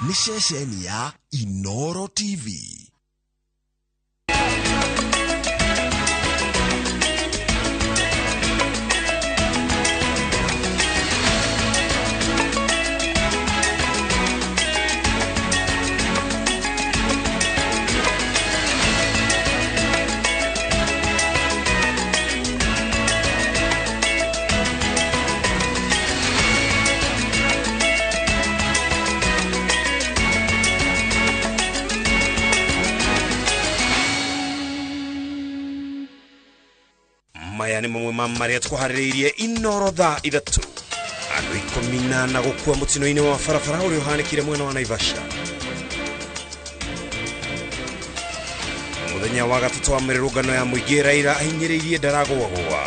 Nĩ ceceni ya Inoro TV. Maya nĩ mamwe ma marĩa tũkũharĩrĩirie Inoro thaa 3. Andũ 14 gũkua mũtino-inĩ wa barabara ũrĩa ũhanĩkire mwena wa Naivasha. Mũthenya wa gatatũ wa mĩrũrũngano ya mũingĩ, Raila ahinyĩrĩirie ndaragũagũa.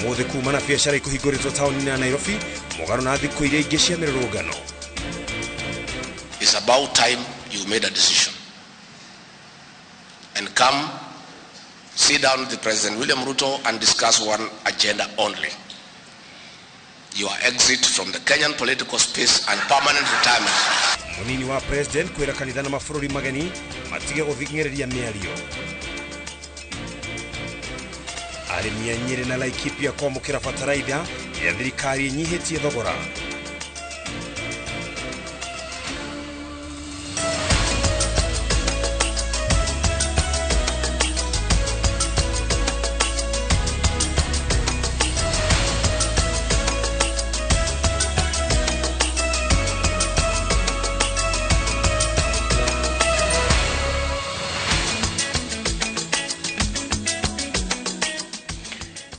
Ũmũthĩ kuma na biacara ikũhingũrĩtwo taũni-inĩ ya Nairobi, mũgarũ na thikũ iria ingĩ cia mĩrũrũngano. It's about time you made a decision. And come sit down with the President William Ruto and discuss one agenda only. Your exit from the Kenyan political space and permanent retirement. Munini wa President kwĩra kanitha na mabũrũri mageni matige gũthing'ĩrĩria mĩario. Arĩmi a Nyĩrĩ na Laikipia kwamũkĩra bataraitha ya thirikari ĩnyihĩtie thogora.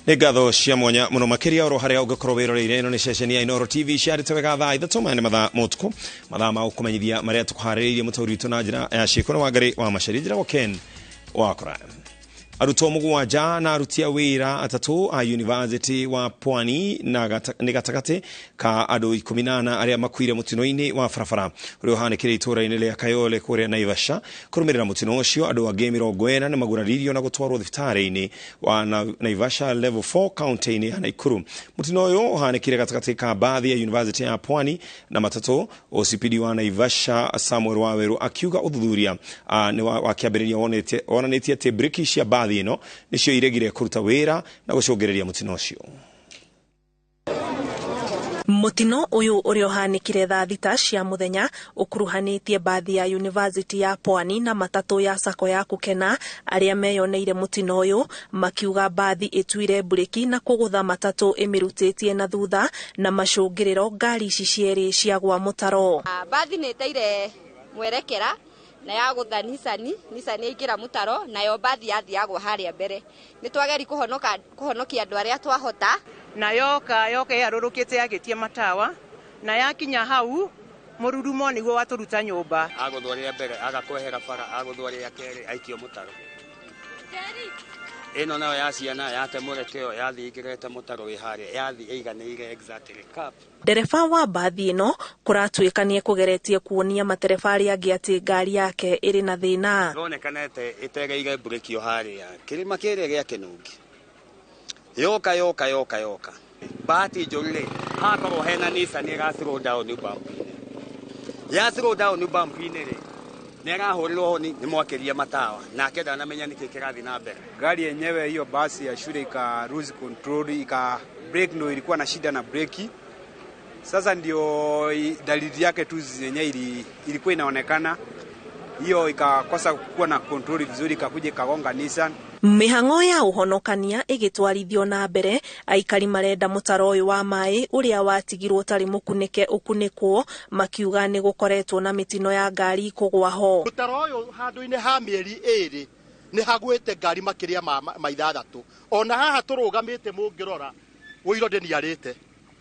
Nĩ ngatho cia mwanya mũno makĩria oro harĩa ũngĩkorwo wĩroreire. Ĩno nĩ ceceni ya Inoro TV ciarĩte wega thaa 3, maya nĩ mathaa ma ũtukũ, mathaa ma gũkũmenyithia marĩa tũkũharĩrĩirie. Mũtaũri witũ na njĩra ya ciĩko nĩ Wangarĩ wa Macaria, njĩragwo Ken Wakora. Arutwo 7 na aruti a wĩra 3 a University wa Pwani na nĩ gatagatĩ ka andũ 14 arĩa makuire mũtino-inĩ wa barabara ũrĩa ũhanĩkĩire itũũra-inĩ rĩa Kayole kũrĩa Naivasha. Kũrũmĩrĩra mũtino ũcio, andũ angĩ 40 nĩ maguraririo na gũtwarwo thibitarĩ-inĩ wa Naivasha Level 4 kaunti-inĩ ya Nakuru. Mũtino ũyũ ũhanĩkire gatagatĩ ka bathi ya University ya Pwani na matatũ. OCPD wa Naivasha Samuel Waweru akiuga ũthuthuria nĩ wa kĩambĩrĩria wonanĩtie atĩ breki cia bathi ĩno nĩcio iregire kũruta wĩra na gũcũngĩrĩria mũtino ũcio. Mũtino ũyũ ũrĩa ũhanĩkire thaa 6 cia mũthenya ũkuruhanĩtie bathi ya University ya Pwani na matatũ ya Sacco ya Kũkena. Arĩa meyoneire mũtino ũyũ makiuga bathi ĩtuire mburĩki na kũgũtha matatũ ĩmĩrutĩtie na thutha, na macũngĩrĩro ngari ici cierĩ ciagwa mũtaro. Bathi nĩ ĩteire mwerekera na yagũtha Nissan, Nissan yaingĩra mũtaro, nayo bathi yathiagwo harĩa mbere. Nĩ twageri kũhonokia andũ arĩa twahota. Na yoka yarũrũkĩte yagĩtie matawa, na yakinya hau mũrurumo nĩguo watũruta nyũmba. Agũthwo rĩa mbere agakwehera bara, agũthwo rĩa kerĩ aikio mũtaro. Ĩno nayo ya ciana yate mũrekeo yathiĩ ĩingĩrĩte mũtaro wĩ harĩa, yathiĩ ĩiganĩire exactly cup. Ndereba wa bathi ĩno kũratuĩka nĩ ekũgeretie kuonia matereba arĩa angĩ atĩ ngari yake ĩrĩ na thĩna. Ĩronekanĩte ĩtegeire mburĩki o harĩa kĩrĩma kĩrĩa gĩa Kĩnungi. Yoka yoka yoka yoka. Bahati njũru rĩ, hakorwo hena Nissan ĩra slow down bump-inĩ. Ya slow down bump-inĩ rĩ, nĩ arahũrĩrwo honi nĩ mwakĩria matawa, nake ndanamenya nĩkĩ kĩrathiĩ na mbere. Gari yenyewe hiyo basi ya shule ika lose control, ika brake, ndio ilikuwa na shida na breki. Sasa ndio dalili yake tu zenyewe ilikuwa inaonekana. Hiyo ikakosa kuwa na control vizuri, ikakuja ikagonga Nissan. Mĩhang'o ya ũhonokania ĩgĩtwarithio na mbere, aikari marenda mũtaro ũyũ wa maĩ ũrĩa watigirwo ũtarĩ mũkunĩke ũkunĩkwo, makiuga nĩ gũkoretwo na mĩtino ya ngari kũgwa ho. Mũtaro ũyũ handũ-inĩ ha mĩeri 2 nĩ hagwĩte ngari makĩria ma 6. Ona haha tũrũgamĩte mũngĩrora ũiro ndĩniarĩte.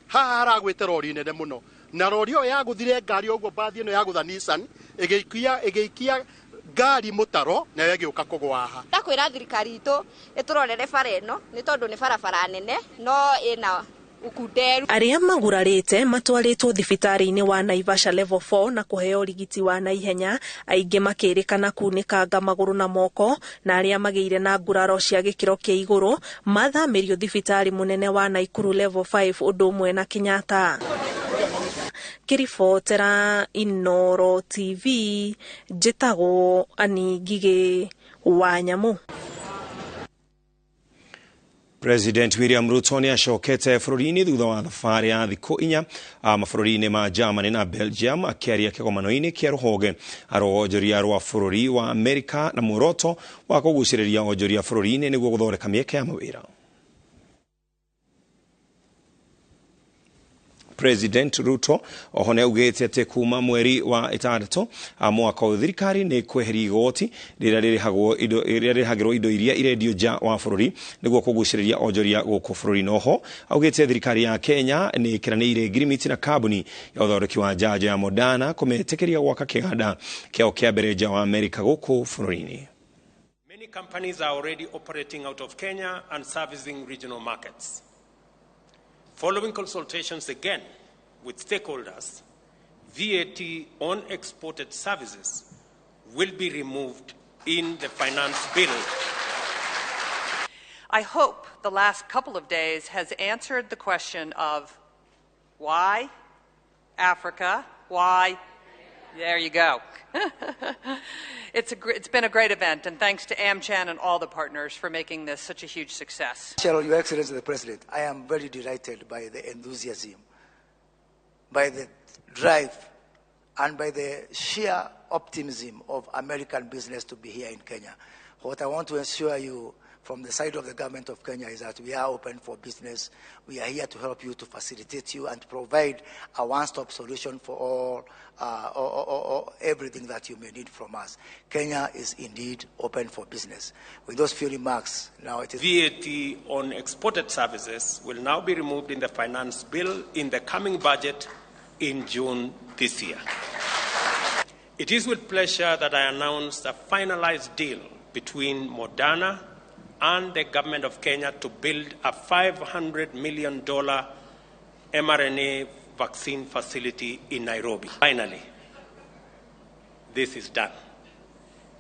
Haha haragwĩte rori nene mũno, na rori ĩyo yagũthire ngari ũguo bathi ĩno yagũtha Nissan ĩgĩikia ngari mũtaro nayo ĩgĩũka kũgwa haha. Ndakwĩra thirikari itũ ĩtũrorere bara ĩno nĩ tondũ nĩ barabara nene no ĩna ukunderu. Arĩa magurarĩte matwarĩtwo thibitarĩ-inĩ wa Naivasha Level 4 na kũheo ũrigiti wa naihenya, aingĩ makĩrĩkana kunĩkanga magũrũ na moko, na arĩa magĩire na nguraro cia gĩkĩro kĩa igũrũ mathamĩrio thibitarĩ mũnene wa Nakuru Level 5 ũndũ ũmwe na Kenyatta. Ngĩribotera Inooro TV, njĩtagwo Annie Ngigĩ wa Nyamu. President William Ruto nĩ acokete bũrũri-inĩ thutha wa thabarĩ ya thikũ 4 mabũrũri-inĩ ma Germany na Belgium, akĩaria kĩgomano-inĩ kĩa rũhonge rwa rwa bũrũri wa Amerika na muoroto wa kũgucĩrĩria onjoria bũrũri-inĩ nĩguo gũthondeka mĩeke ya mawĩra. President Ruto oho nĩ augĩte atĩ kuma mweri wa 6 mwaka ũyũ thirikari nĩ kweheria igoti rĩrĩa rĩrĩhagĩrwo indo iria irendio nja wa bũrũri nĩguo kũgucĩrĩria onjoria gũkũ bũrũri-inĩ. Oho augĩte thirikari ya Kenya nĩ ĩkĩranĩire ngirimiti na kambuni ya ũthondeki wa njanjo ya Moderna kũmetĩkĩria gwaka kĩganda kĩao kĩa mbere nja wa Amerika gũkũ bũrũri-inĩ. Many companies are already operating out of Kenya and servicing regional markets. Following consultations again with stakeholders, VAT on exported services will be removed in the finance bill. I hope the last couple of days has answered the question of why Africa, why? There you go. It's been a great event, and thanks to AmCham and all the partners for making this such a huge success. Your Excellency the President, I am very delighted by the enthusiasm, by the drive, and by the sheer optimism of American business to be here in Kenya. What I want to ensure you from the side of the government of Kenya is that we are open for business. We are here to help you, to facilitate you, and to provide a one-stop solution for all, everything that you may need from us. Kenya is indeed open for business. With those few remarks, now it is... VAT on exported services will now be removed in the finance bill in the coming budget in June this year. It is with pleasure that I announce a finalized deal between Moderna and the government of Kenya to build a $500 million mRNA vaccine facility in Nairobi. Finally, this is done.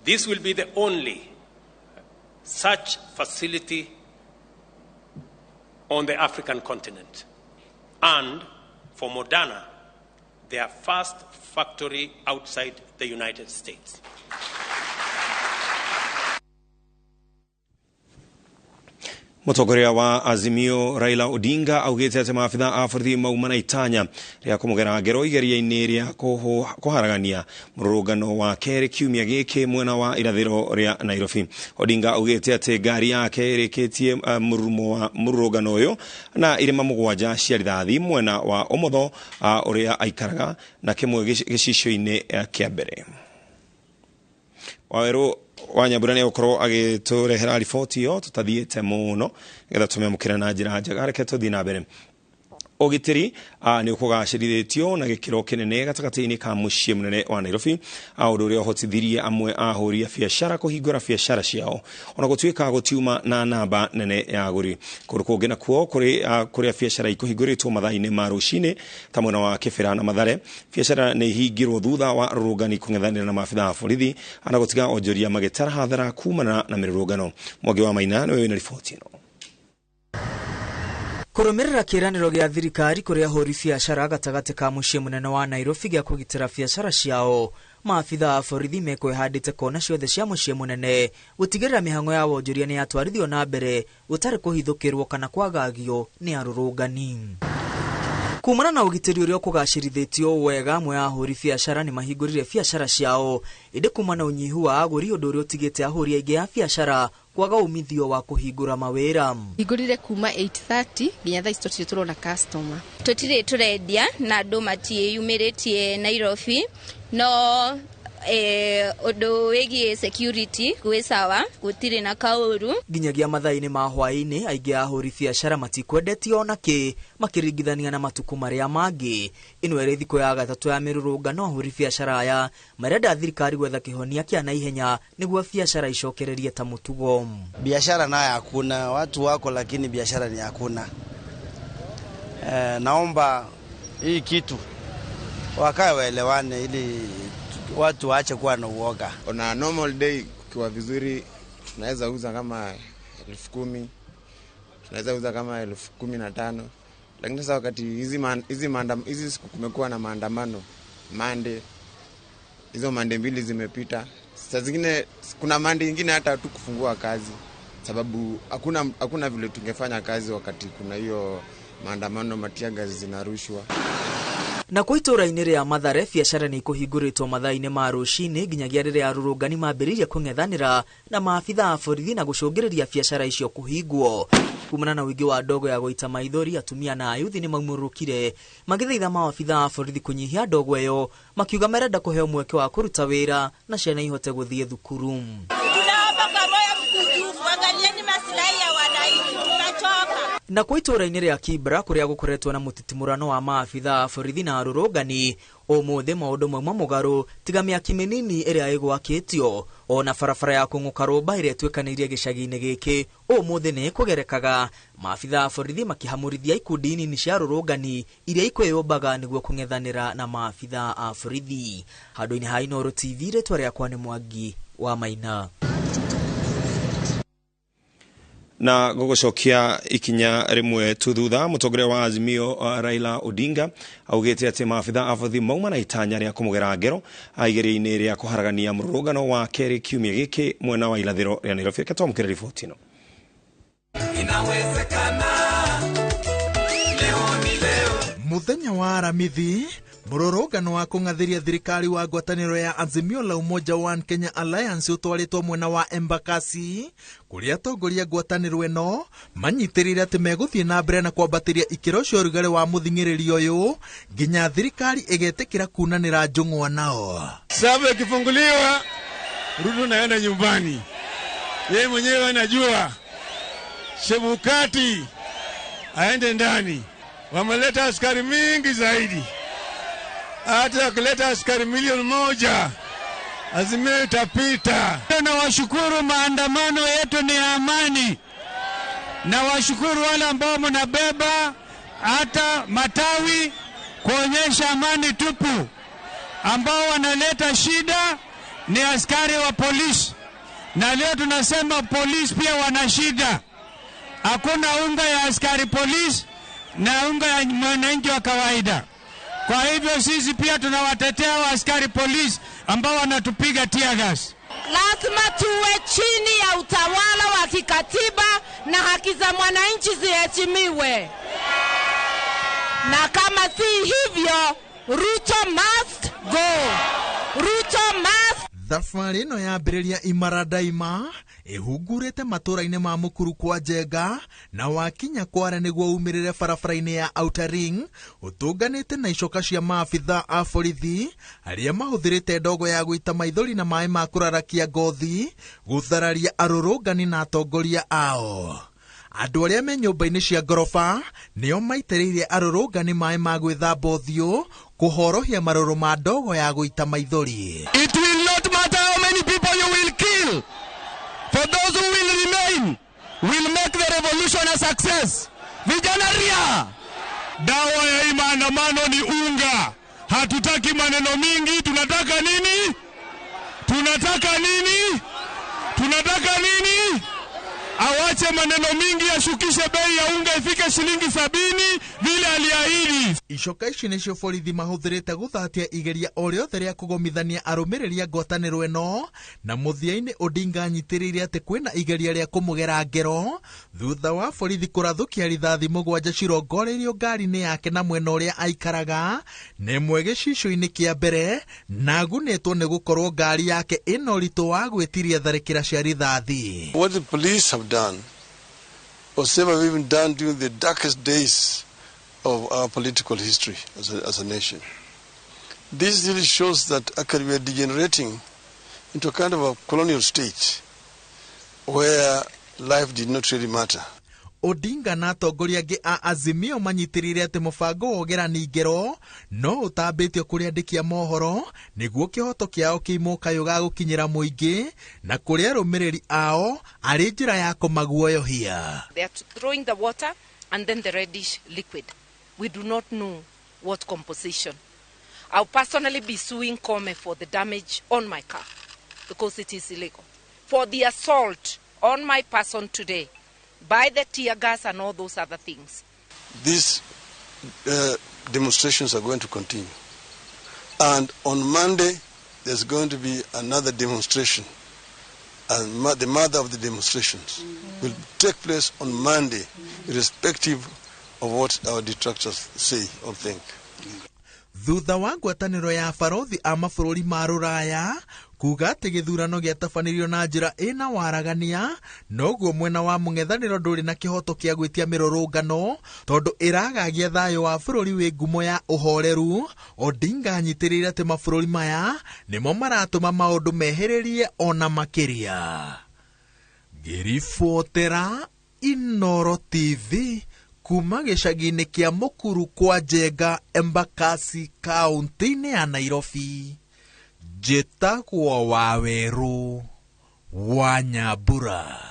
This will be the only such facility on the African continent. And for Moderna, their first factory outside the United States. Mũtongoria wa Azimio Raila Odinga augĩte atĩ maabitha a borithi mauma na itanya rĩa kũmũgera ngero igeria-inĩ rĩa kũharagania mũrũrũngano wa kerĩ kiumia gĩkĩ mwena wa irathĩro rĩa Nairobi. Odinga augĩte atĩ ngari yake ĩrĩkĩtie mũrurumo wa mũrũrũngano ũyũ na irĩma 7 cia rithathi mwena wa ũmotho ũrĩa aikaraga na kĩmwe gĩcicio-inĩ kĩa mbere. Wawerũ wa Nyambura nĩ egũkorwo agĩtũrehera riboti ĩyo tũtathiĩte mũno nĩgetha tũmĩamũkĩre na njĩra njega. Reke tũthiĩ na mbere. Ũgitĩri nĩ ũkũgacĩrithĩtio na gĩkĩro kĩnene gatagatĩ-inĩ ka mũciĩ mũnene wa Nairobi, ũndũ ũrĩa ũhotithirie amwe a ahũri a biacara kũhingũra biacara ciao ona gũtuĩka gũtiuma na namba nene ya agũri. Kũndũ kũngĩ nakuo kũrĩa biacara ikũhingũrĩtwo mathaa-inĩ ma rũcinĩ ta mwena wa Kĩbĩra na Mathare, biacara nĩ ihingirwo thutha wa arũrũngani kũng'ethanĩra na maabitha a borithi na gũtiga onjoria magĩtara hathara kumana na mĩrũrũngano. Mwangi wa Maina nĩwe wĩna riboti ĩno. Kũrũmĩrĩra kĩĩranĩro gĩa thirikari kũrĩ ahũri biacara gatagatĩ ka mũciĩ mũnene wa Nairobi gĩa kũgitĩra biacara ciao, maabitha a borithi mekwĩhandĩte kona ciothe cia mũciĩ mũnene gũtigĩrĩra mĩhang'o ya wonjoria nĩ yatwarithio na mbere gũtarĩ kũhithũkĩrwo kana kwagagio nĩ arũrũngani. Kumana na ũgitĩri ũrĩa ũkũgacĩrithĩtio wega, amwe a ahũri biacara nĩ mahingũrire biacara ciao, ĩndĩ kuma na ũnyihu wa agũri, ũndũ ũrĩa ũtigĩte ahũri aingĩ a biacara kwaga umithio wa kũhingũra mawĩra. Hingũrire kuma 8:30 nginya thaa ici tũtirĩ tũrona customer. Tũtirĩ tũrendia na andũ matiĩyumĩrĩtie Nairobi, no ũndũ wĩgiĩ security gwĩ sawa, gũtirĩ na kaũru. Nginyagia mathaa-inĩ ma hwaĩ-inĩ, aingĩ a ahũri biacara matikwendetio ona kĩ makĩringithania na matukũ marĩa mangĩ. Ĩno ĩrĩ thikũ ya gatatũ ya mĩrũrũngano, ahũri biacara aya marenda thirikari gwetha kĩhonia kĩa naihenya nĩguo biacara icokererie ta mũtugo. Biashara nayo hakuna, watu wako lakini biashara ni hakuna. Naomba hii kitu wakae waelewane ili watu waache kuwa na uoga. On a normal day kukiwa vizuri tunaweza uza kama 10,000, tunaweza uza kama 15,000, Lakini sasa wakati hizi siku kumekuwa na maandamano Monday, hizo Monday mbili zimepita. Saa zingine kuna Monday nyingine hata tu kufungua kazi, sababu hakuna vile tungefanya kazi wakati kuna hiyo maandamano, matiaga zinarushwa. Na kwa itũra-inĩ rĩa Mathare biacara nĩ ikũhingũrĩtwo mathaa-inĩ ma rũcinĩ nginyagia rĩrĩa arũrũngani mambĩrĩria kũng'ethanĩra na maabitha a borithi na gũcũngĩrĩria biacara icio kũhingwo. Kumana na ũingĩ wa ndogo ya gũita maithori, atumia na ayuthi nĩ maumũrũkire magĩthaitha maabitha a borithi kũnyihia ndogo ĩyo, makiuga marenda kũheo mweke wa kũruta wĩra na ciana ihote gũthiĩ thukuru. Tunaomba kwa moyo mkunjufu, angalieni maslahi ya wananchi, tumechoka. Na kwa itũra-inĩ rĩa Kibra kũrĩa gũkoretwo na mũtitimũrano wa maabitha a borithi na arũrũngani, ũmũthĩ maũndũ mauma mũgarũ tiga mĩaki mĩnini ĩrĩa ĩgwakĩtio. Ona barabara ya kũng'ũka rũmba ĩrĩa ĩtuĩkanĩirie gĩcagi-inĩ gĩkĩ ũmũthĩ nĩ ĩkũgerekaga, maabitha a borithi makĩhamũrithia ikundi nini cia arũrũngani iria ikwĩyũmbaga nĩguo kũng'ethanĩra na maabitha a borithi. Handũ-inĩ ha Inooro TV, rĩtwa rĩakwa nĩ Mwangi wa Maina. Na gugucokia ikinya rimwe tu thutha, mutongoria wa Azimio Raila Odinga augite ati maabitha a borithi mauma na itanya ria kumugera ngero igeria-inĩ rĩa kũharagania mũrũrũngano wa kerĩ kiumia gĩkĩ mwena wa irathĩro rĩa Nairobi. Reke twamũkĩre riboti ĩno. Inawezekana, leo ni leo. Muthenya wa Aramithi, mũrũrũngano wa kũng'athĩria thirikari wa ngwatanĩro ya Azimio la Umoja One Kenya Alliance ũtwarĩtwo mwena wa Embakasi, kũrĩa atongoria ngwatanĩro ĩno manyitĩrĩire atĩ megũthiĩ na mbere na kwambatĩria ikĩro cia ũrugarĩ wa mũthing'ĩrĩrio ũyũ nginya thirikari ĩgetĩkĩra kunanĩra njũng'wa nao. Sababu ikifunguliwa Ruto naenda nyumbani, yeye mwenyewe anajua. Chebukati aende ndani. Wameleta askari mingi zaidi, hata wakileta askari 1,000,000 Azimio itapita. Na washukuru, maandamano yetu ni amani, na washukuru wale ambao mnabeba hata matawi kuonyesha amani tupu. Ambao wanaleta shida ni askari wa polisi, na leo tunasema polisi pia wana shida. Hakuna unga ya askari polisi na unga ya mwananchi wa kawaida. Kwa hivyo sisi pia tunawatetea wa askari polisi ambao wanatupiga tear gas. Lazima tuwe chini ya utawala wa kikatiba na haki za mwananchi ziheshimiwe. Na kama si hivyo, Ruto must go. Ruto must. Thabarĩ ĩno yambĩrĩria imaradaima ĩhungurĩte matũra-inĩ ma Mũkuru kwa Njenga na wakinya Kware nĩguo umĩrĩre barabara-inĩ ya Outer Ring, ũtũnganĩte na icoka cia maabitha a borithi arĩa mahũthĩrĩte ndogo ya gũita maithori na maĩ ma kũrarakia ngothi gũthararia arũrũngani na atongoria ao. Andũ arĩa me nyũmba-inĩ cia ngoroba nĩo maitĩrĩirie arũrũngani maĩ ma gwĩthamba ũthiũ kũhorohia marũrũ ma ndogo ya gũita maithori. It will not matter how many people you will kill. For those who will remain, will make the revolution a success. Vijana ria! Dawa ya hii maandamano ni unga. Hatutaki maneno mingi, tunataka nini? Tunataka nini? Tunataka nini? Awache maneno mingi, ashukishe bei ya unga ifike shilingi 70 vile aliahidi. Icoka ici nĩcio borithi mahũthĩrĩte gũthatia igeria o rĩothe rĩa kũgomithania arũmĩrĩri a ngwatanĩro ĩno, na mũthia-inĩ Odinga anyitĩrĩire atĩ kwĩna igeria rĩa kũmũgera ngero thutha wa borithi kũrathũkia rithathi 7 cirongoreirio ngari-inĩ yake na mwena ũrĩa aikaraga na ĩmwe gĩcicio-inĩ kĩa mbere, na agunĩtwo nĩ gũkorwo ngari yake ĩna ũritũ wa gwĩtiria tharĩkĩra cia rithathi. What the police have done, or some have even done during the darkest days of our political history as a nation. This really shows that actually we are degenerating into a kind of a colonial state where life did not really matter. Odinga na atongoria angĩ a Azimio manyitĩrĩire atĩ mũbango wa ũgerani ngero no ũtambĩtio kũrĩ andĩki a mohoro nĩguo kĩhoto kĩao kĩimwo kayũ ga gũkinyĩra mũingĩ na kũrĩ arũmĩrĩri ao arĩ njĩra ya kũmaguoyohia. They are throwing the water and then the reddish liquid. We do not know what composition. I'll personally be suing Kome for the damage on my car because it is illegal. For the assault on my person today by the tear gas and all those other things. This demonstrations are going to continue. And on Monday, there's going to be another demonstration. And the mother of the demonstrations will take place on Monday, irrespective of what our detractors say or think. Thutha wa ngwatanĩro ya barothi a mabũrũri ma rũraya kuga atĩ gĩthurano gĩatabanirio na njĩra ĩna waragania, noguo mwena wa mũng'ethanĩro ndũrĩ na kĩhoto kĩa gwĩtia mĩrũrũngano tondũ ĩragagia thayũ wa bũrũri wĩ ngumo ya ũhoreru. Odinga anyitĩrĩire atĩ mabũrũri maya nĩmo maratũma maũndũ mehererie ona makĩria. Ngĩribotera Inooro TV kuma gĩcagi-inĩ kĩa Mũkuru kwa Njenga, Embakasi, kaũntĩ-inĩ ya Nairobi, njĩtagwo Wawerũ wa Nyambura.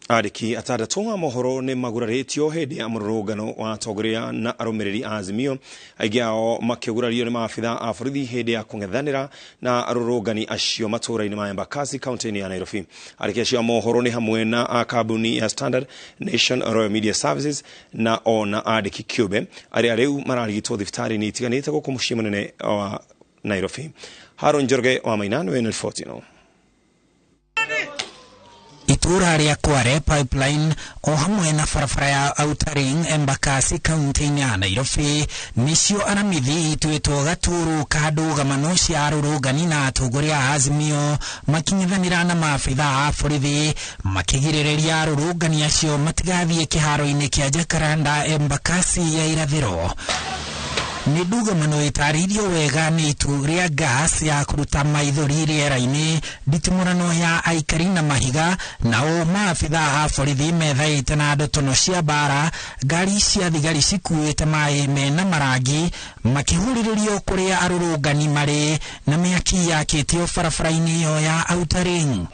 Andĩki atandatũ a mohoro nĩ magurarĩtio hĩndĩ ya mũrũrũngano wa atongoria na arũmĩrĩri a Azimio, aingĩ ao makĩgurario nĩ maabitha a borithi hĩndĩ ya kũng'ethanĩra na arũrũngani acio matũũra-inĩ ma Embakasi kaũntĩ-inĩ ya Nairobi. Andĩki acio a mohoro nĩ hamwe na a kambuni ya Standard, Nation, Royal Media Services na ona andĩki kĩũmbe arĩa rĩu mararigitwo thibitarĩ-inĩ itiganĩte gũkũ mũciĩ mũnene wa Nairobi. Haron Njoroge wa Maina nĩwe na riboti ĩno. Itura rĩa Kware Pipeline o hamwe na barabara ya Outer Ring Embakasi kaunti-inĩ ya Nairobi nĩcio aramithi ituĩtwo gaturu ka ndũgamano cia arũrũngani na atongoria a Azimio makinyithanĩra na maabitha a borithi makĩgirĩrĩria arũrũngani acio matigathiĩ kĩharo-inĩ kĩa Jacaranda Embakasi ya irathĩro. Nĩ ndũgamano ĩtarĩirio wega nĩ itu rĩa gas ya kũruta maithori rĩera-inĩ, nditimũrano ya aikari na mahiga, nao maabitha a borithi methaĩte na ndotono cia mbara, ngari cia thigari cikuĩte maĩ mena marangi makĩhũrĩrĩrio kũrĩa arũrũngani marĩ na mĩaki yakĩtio barabara-inĩ ĩyo ya Outer Ring.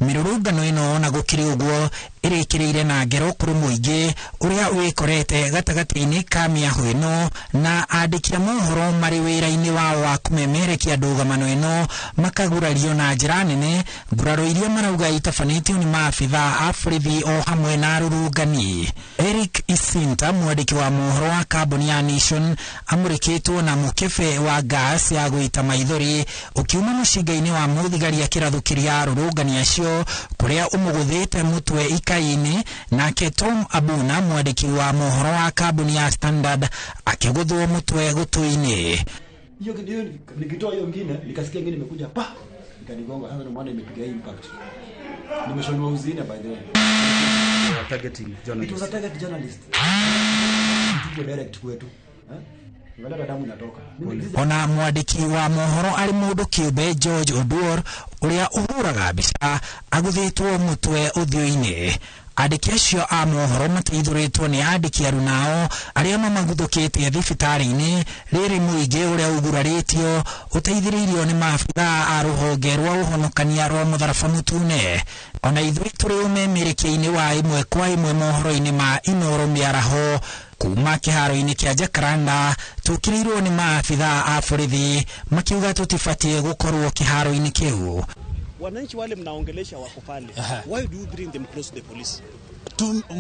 Mĩrũrũngano ĩno ona gũkĩrĩ ũguo ĩrĩkĩrĩire na ngero kũrĩ mũingĩ ũrĩa wĩkorete gatagatĩ-inĩ ka mĩahũ ĩno na andĩki a mohoro marĩ wĩra-inĩ wao wa kũmemerekia ndũgamano ĩno makagurario na njĩra nene, nguraro iria marauga itabanĩtio nĩ maabitha a borithi o hamwe na arũrũngani. Eric Isinta, mwandĩki wa mohoro wa kambuni ya Nation, amũrĩkĩtwo na mũkebe wa gas ya gũita maithori ũkiuma mũcinga-inĩ wa mũthigari akĩrathũkĩria arũrũngani acio kũrĩa ũmũgũthĩte mũtwe ikai-inĩ. Nake Tom Abuna, mwandĩki wa mohoro wa kambuni ya Standard, akĩgũthwo mũtwe gũtũ-inĩ. Hiyo nikitoa hiyo ngine nikasikia ngine imekuja pa ikanigonga. Sasa ndio maana imepiga impact. Nimeshonwa uzine by the way. Targeting journalist. It was a target journalist. Tuko direct kwetu. Damu inatoka. Ona mwandĩki wa mohoro arĩ mũndũ kĩũmbe George Oduor ũrĩa ũhũraga mbica agũthĩtwo mũtwe ũthiũ-inĩ. Andĩki acio a mohoro mateithũrĩtwo nĩ andĩki arunao arĩa mamaguthũkĩte thibitarĩ-inĩ rĩrĩ mũingĩ ũrĩa ũgurarĩtio ũteithĩrĩirio nĩ maabitha a rũhonge rwa ũhonokania rwa mũtharaba mũtune. Ona ithuĩ tũrĩ ũmemerekia-inĩ wa ĩmwe kwa ĩmwe mohoro-inĩ ma Inooro mĩaraho kuma kĩharo-inĩ kĩa Jacaranda tũkĩrĩirwo nĩ maabitha a borithi makiuga tũtibatiĩ gũkorwo kĩharo-inĩ kĩu. Wananchi wale mnaongelesha wako pale. Why do you bring them close to the police?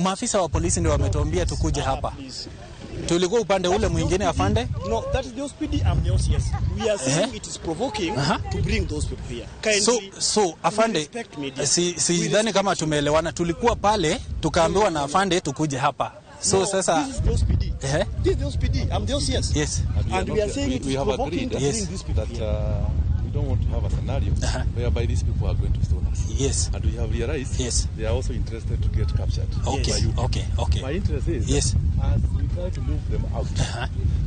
Maafisa wa polisi ndio wametuambia tukuje hapa. Tulikuwa upande ule mwingine afande? No, that is the OSPD and the OCS. We are saying it is provoking to bring those people here. Kindly, so afande, sidhani kama tumeelewana. Tulikuwa pale tukaambiwa na afande tukuje hapa. So no, sasa this is the OSPD. This is the OSPD. I'm the OCS. Yes. And we are saying it is provoking to bring these people here. We don't want to have a scenario whereby these people are going to stone us. Yes. And we have realized they are also interested to get captured. Okay. By you. Okay. Okay. My interest is as we try to move them out,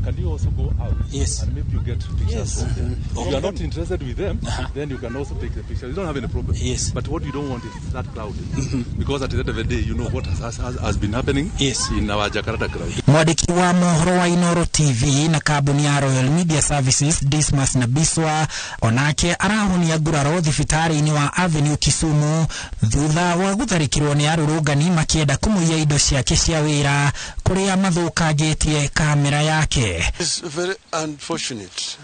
can you also go out and maybe you get pictures from them? If you are not interested with them, then you can also take the picture. You don't have any problem. Yes. But what you don't want is that crowd. Because at the end of the day, you know what has been happening in our Jakarta crowd. Mwandĩki wa mohoro wa Inooro TV na kambuni ya Royal Media Services Dismas Nabiswa onake arahonia nguraro thibitarĩ-inĩ wa Avenue Kisumu thutha wa gũtharĩkĩrwo nĩ arũrũngani makĩenda kũmũiya indo ciake cia wĩra kũrĩa mathũkangĩtie kamera yake. It's very unfortunate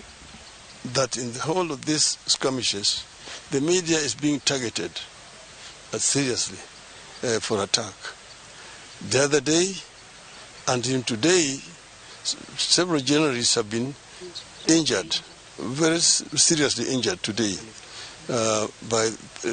that in the whole of these skirmishes the media is being targeted seriously for attack. The other day and even today, several journalists have been injured, very seriously injured today by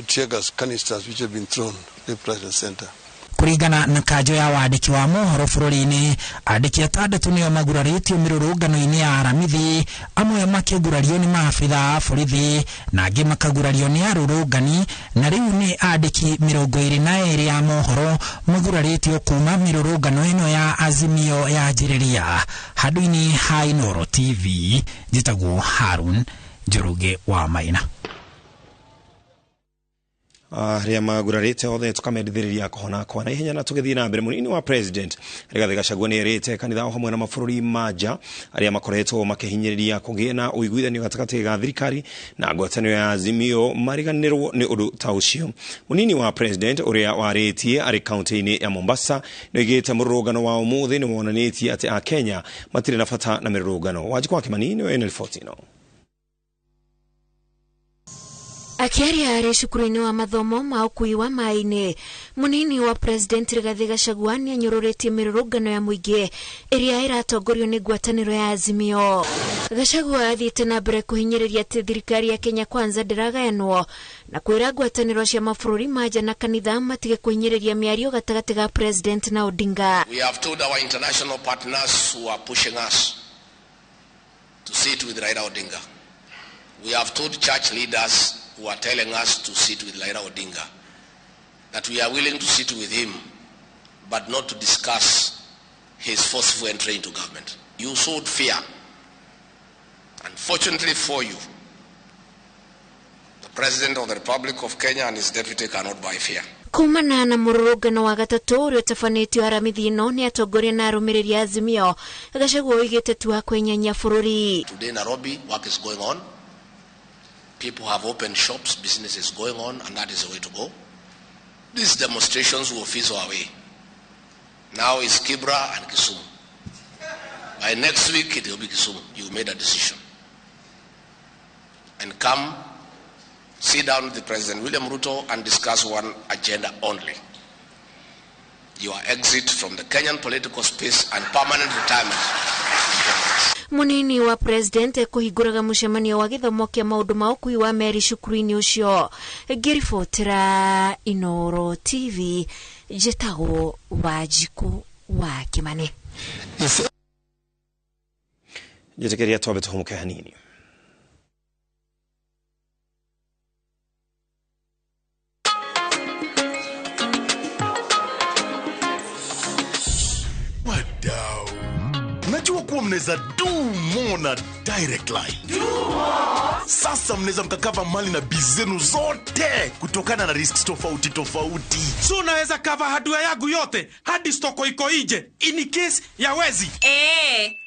tear gas canisters which have been thrown left, right and center. Kuringana na kanjo ya wandĩki wa mohoro bũrũri-inĩ, andĩki atandatũ nĩo magurarĩtio mĩrũrũngano-inĩ ya Aramithi, amwe makĩgurario nĩ maabitha a borithi na angĩ makagurario nĩ arũrũngani, na rĩu nĩ andĩki 22 a mohoro magurarĩtio kuma mĩrũrũngano ĩno ya Azimio ya njĩrĩria. Handũ-inĩ ha Inooro TV, njĩtagwo Harun Njoroge wa Maina. Arĩa magurarĩte othe tũkamendithĩrĩria kũhona kwa naihenya. Na tũgĩthiĩ na mbere, mũnini wa president Rigathĩ Gachagua nĩ erĩte kanitha o hamwe na mabũrũri ma nja arĩa makoretwo makĩhinyĩrĩria kũgĩe na ũiguithanio gatagatĩ ga thirikari na ngwatanĩro ya Azimio mariganĩrwo nĩ ũndũ ta ũcio. Mũnini wa president ũrĩa warĩtie arĩ kaunti-inĩ ya Mombasa nĩoigĩte mũrũrũngano wa ũmũthĩ nĩ wonanĩtie atĩ Akenya matirĩ na bata na mĩrũrũngano. Wanjikũ wa Kĩmani nĩwe ena riboti ĩno. Akiaria arĩ cukuru-inĩ wa mathomo ma ũkui wa maĩ-inĩ, mũnini wa president Rigathĩ Gachagua nĩanyũrũrĩtie mĩrũrũngano ya mũingĩ ĩrĩa ĩratongorio nĩ ngwatanĩro ya Azimio. Gachagua athiĩte na mbere kũhinyĩrĩria atĩ thirikari ya Kenya Kwanza ndĩragayanwo na kwĩra ngwatanĩro cia mabũrũri ma nja na kanitha matige kũhinyĩrĩria mĩario gatagatĩ ga president na Odinga. We have told our international partners who are pushing us to sit with Raila Odinga. We have told church leaders who are telling us to sit with Raila Odinga that we are willing to sit with him, but not to discuss his forceful entry into government. You sowed fear. Unfortunately for you, the President of the Republic of Kenya and his deputy cannot buy fear. Kumana na mũrũrũngano wa gatatũ ũrĩa ũtabanĩtio Aramithi ĩno nĩ atongoria na arũmĩrĩri a Azimio, Gachagua oigĩte tu akwenyenya bũrũri. Today in Nairobi, work is going on. People have opened shops, business is going on, and that is the way to go. These demonstrations will fizzle away. Now it's Kibra and Kisumu. By next week, it will be Kisumu. You made a decision. And come, sit down with the President William Ruto and discuss one agenda only. Your exit from the Kenyan political space and permanent retirement. Munini wa president ekuhingũraga mũcemanio wa gĩthomo kĩa maũndũ ma ũkui wa meri cukuru-inĩ ũcio. Ngĩribotera Inooro TV, njĩtagwo Wanjikũ wa Kĩmani. Njĩtĩkĩria twambe tũhũmũke hanini. Najua kuwa mnaweza do more na Direct Line. Do more. Sasa mnaweza mkakava mali na biz zenu zote kutokana na risks tofauti tofauti. So unaweza cover hardware yangu yote hadi stoko iko nje in case ya wezi.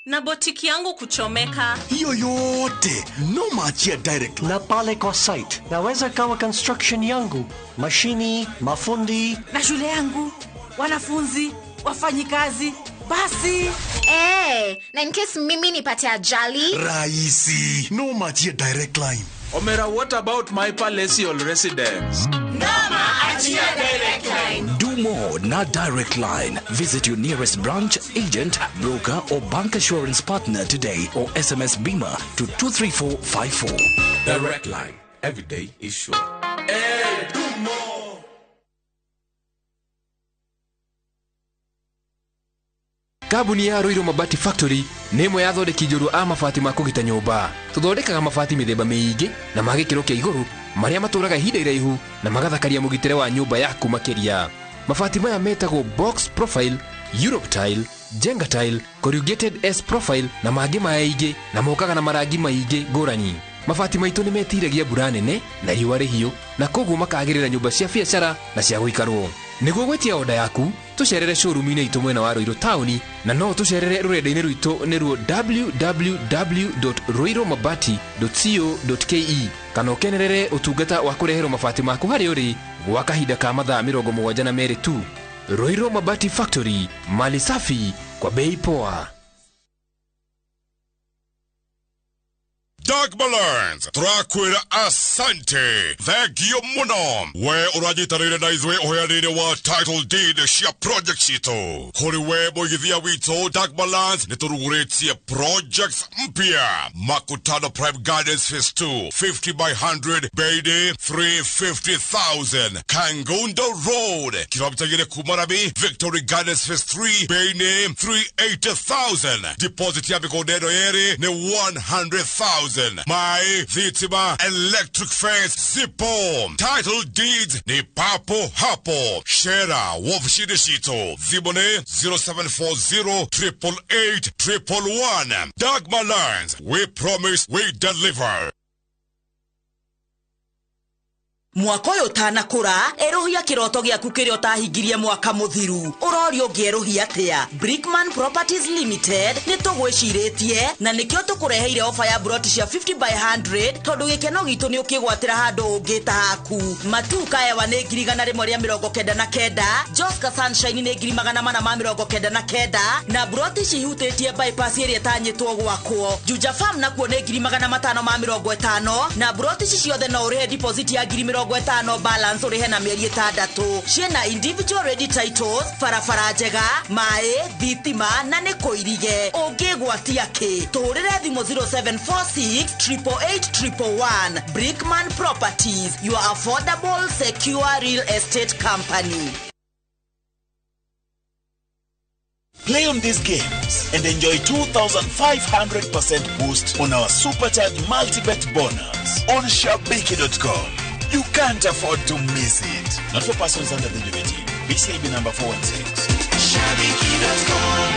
Na botiki yangu kuchomeka. Hiyo yote no maachia Direct Line. Na pale kwa site naweza kawa construction yangu, mashini, mafundi na shule yangu, wanafunzi, wafanyikazi. Basi. Na in case mimi nipate ajali. Raisi, no machia Direct Line. Omera, what about my palatial residence? Noma achia Direct Line. Do more na Direct Line. Visit your nearest branch, agent, broker or bank assurance partner today or SMS BIMA to 23454. Direct Line. Every day is sure. Hey, do more. Kambuni ya Ruiru Mabati Factory nĩ ĩmwe ya athondeki njorua a mabati ma kũgita nyũmba. Tũthondekaga mabati mĩthemba mĩingĩ na ma gĩkĩro kĩa igũrũ marĩa matũraga ihinda iraihu na magathakaria mũgitĩre wa nyũmba yaku makĩria. Mabati maya metagwo box profile, Europe tile, Jenga tile, corrugated S profile na mangĩ maingĩ na mokaga na marangi maingĩ ngũrani. Mabati maitũ nĩ metiragia mbura nene na riũa rĩhiũ na koguo makagĩrĩra nyũmba cia biacara na cia gũikarwo. Nĩguo gwĩtia oda yaku tũcerere showroom-inĩ itũ mwena wa Ruiru taũni na no tũcerere rũrenda-inĩ rwitũ nĩruo www.ruirumabati.co.ke kana ũkenerere ũtungata wa kũreherwo mabati maku harĩa ũrĩ gwa kahinda ka mathaa 72 tu. Ruiru Mabati Factory, mali safi kwa bei poa. Dagmalands tũrakwĩra asante, thengio mũno we ũranyitanĩire na ithuĩ ũheanĩire wa title deed cia project citũ. Kũrĩ we mũigithia witũ, Dagmalands nĩ tũrugũrĩtie projects mpya. Makutano Prime Gardens Phase 2 50 by 100, bei nĩ 350,000. Kangundo Road, kilomita 2 kuma Rami, Victory Gardens Phase 3, bei nĩ 380,000. Deposit ya mĩgũnda ĩno yerĩ nĩ 100,000. Maĩ, thitima, electric fence zipo. Title deeds ni papo hapo. Shera wofisini citũ, thimũ nĩ 0740 888 111. Dagma Lands, we promise, we deliver. Mwaka ũyũ ũtanakũra, erũhia kĩroto gĩaku kĩrĩa ũtahingirie mwaka mũthiru. Ũrorio ũngĩerũhia atĩa? Brickman Properties Limited nĩ tũgwĩcirĩtie na nĩkĩo tũkũreheire ofa ya broti cia 50 by 100 tondũ gĩkeno gitũ nĩ ũkĩgwatĩra handũ ũngĩta haku. Matuka Ewa nĩ 199,000, Joska Sunshine nĩ 499,000 na broti ici ihutĩtie bypass ĩrĩa ĩtanyĩtwo gwakwo. Juja Farm nakuo nĩ 550,000 na broti ici ciothe no ũrĩhe deposit ya 50,000 balance ũrĩhe na mĩeri 6. Ciĩna individual ready titles, barabara njega, maĩ, thitima na nĩ kũirige. Ũngĩgwatia kĩ? Tũhũrĩre thimũ 0746 888 111. Brickman Properties, your affordable, secure real estate company. Play on these games and enjoy 2,500% boost on our supercharged multi-bet bonus on Shabiki.com. You can't afford to miss it. Not for persons under the age of 18. BCLB number 416. Shabiki.com.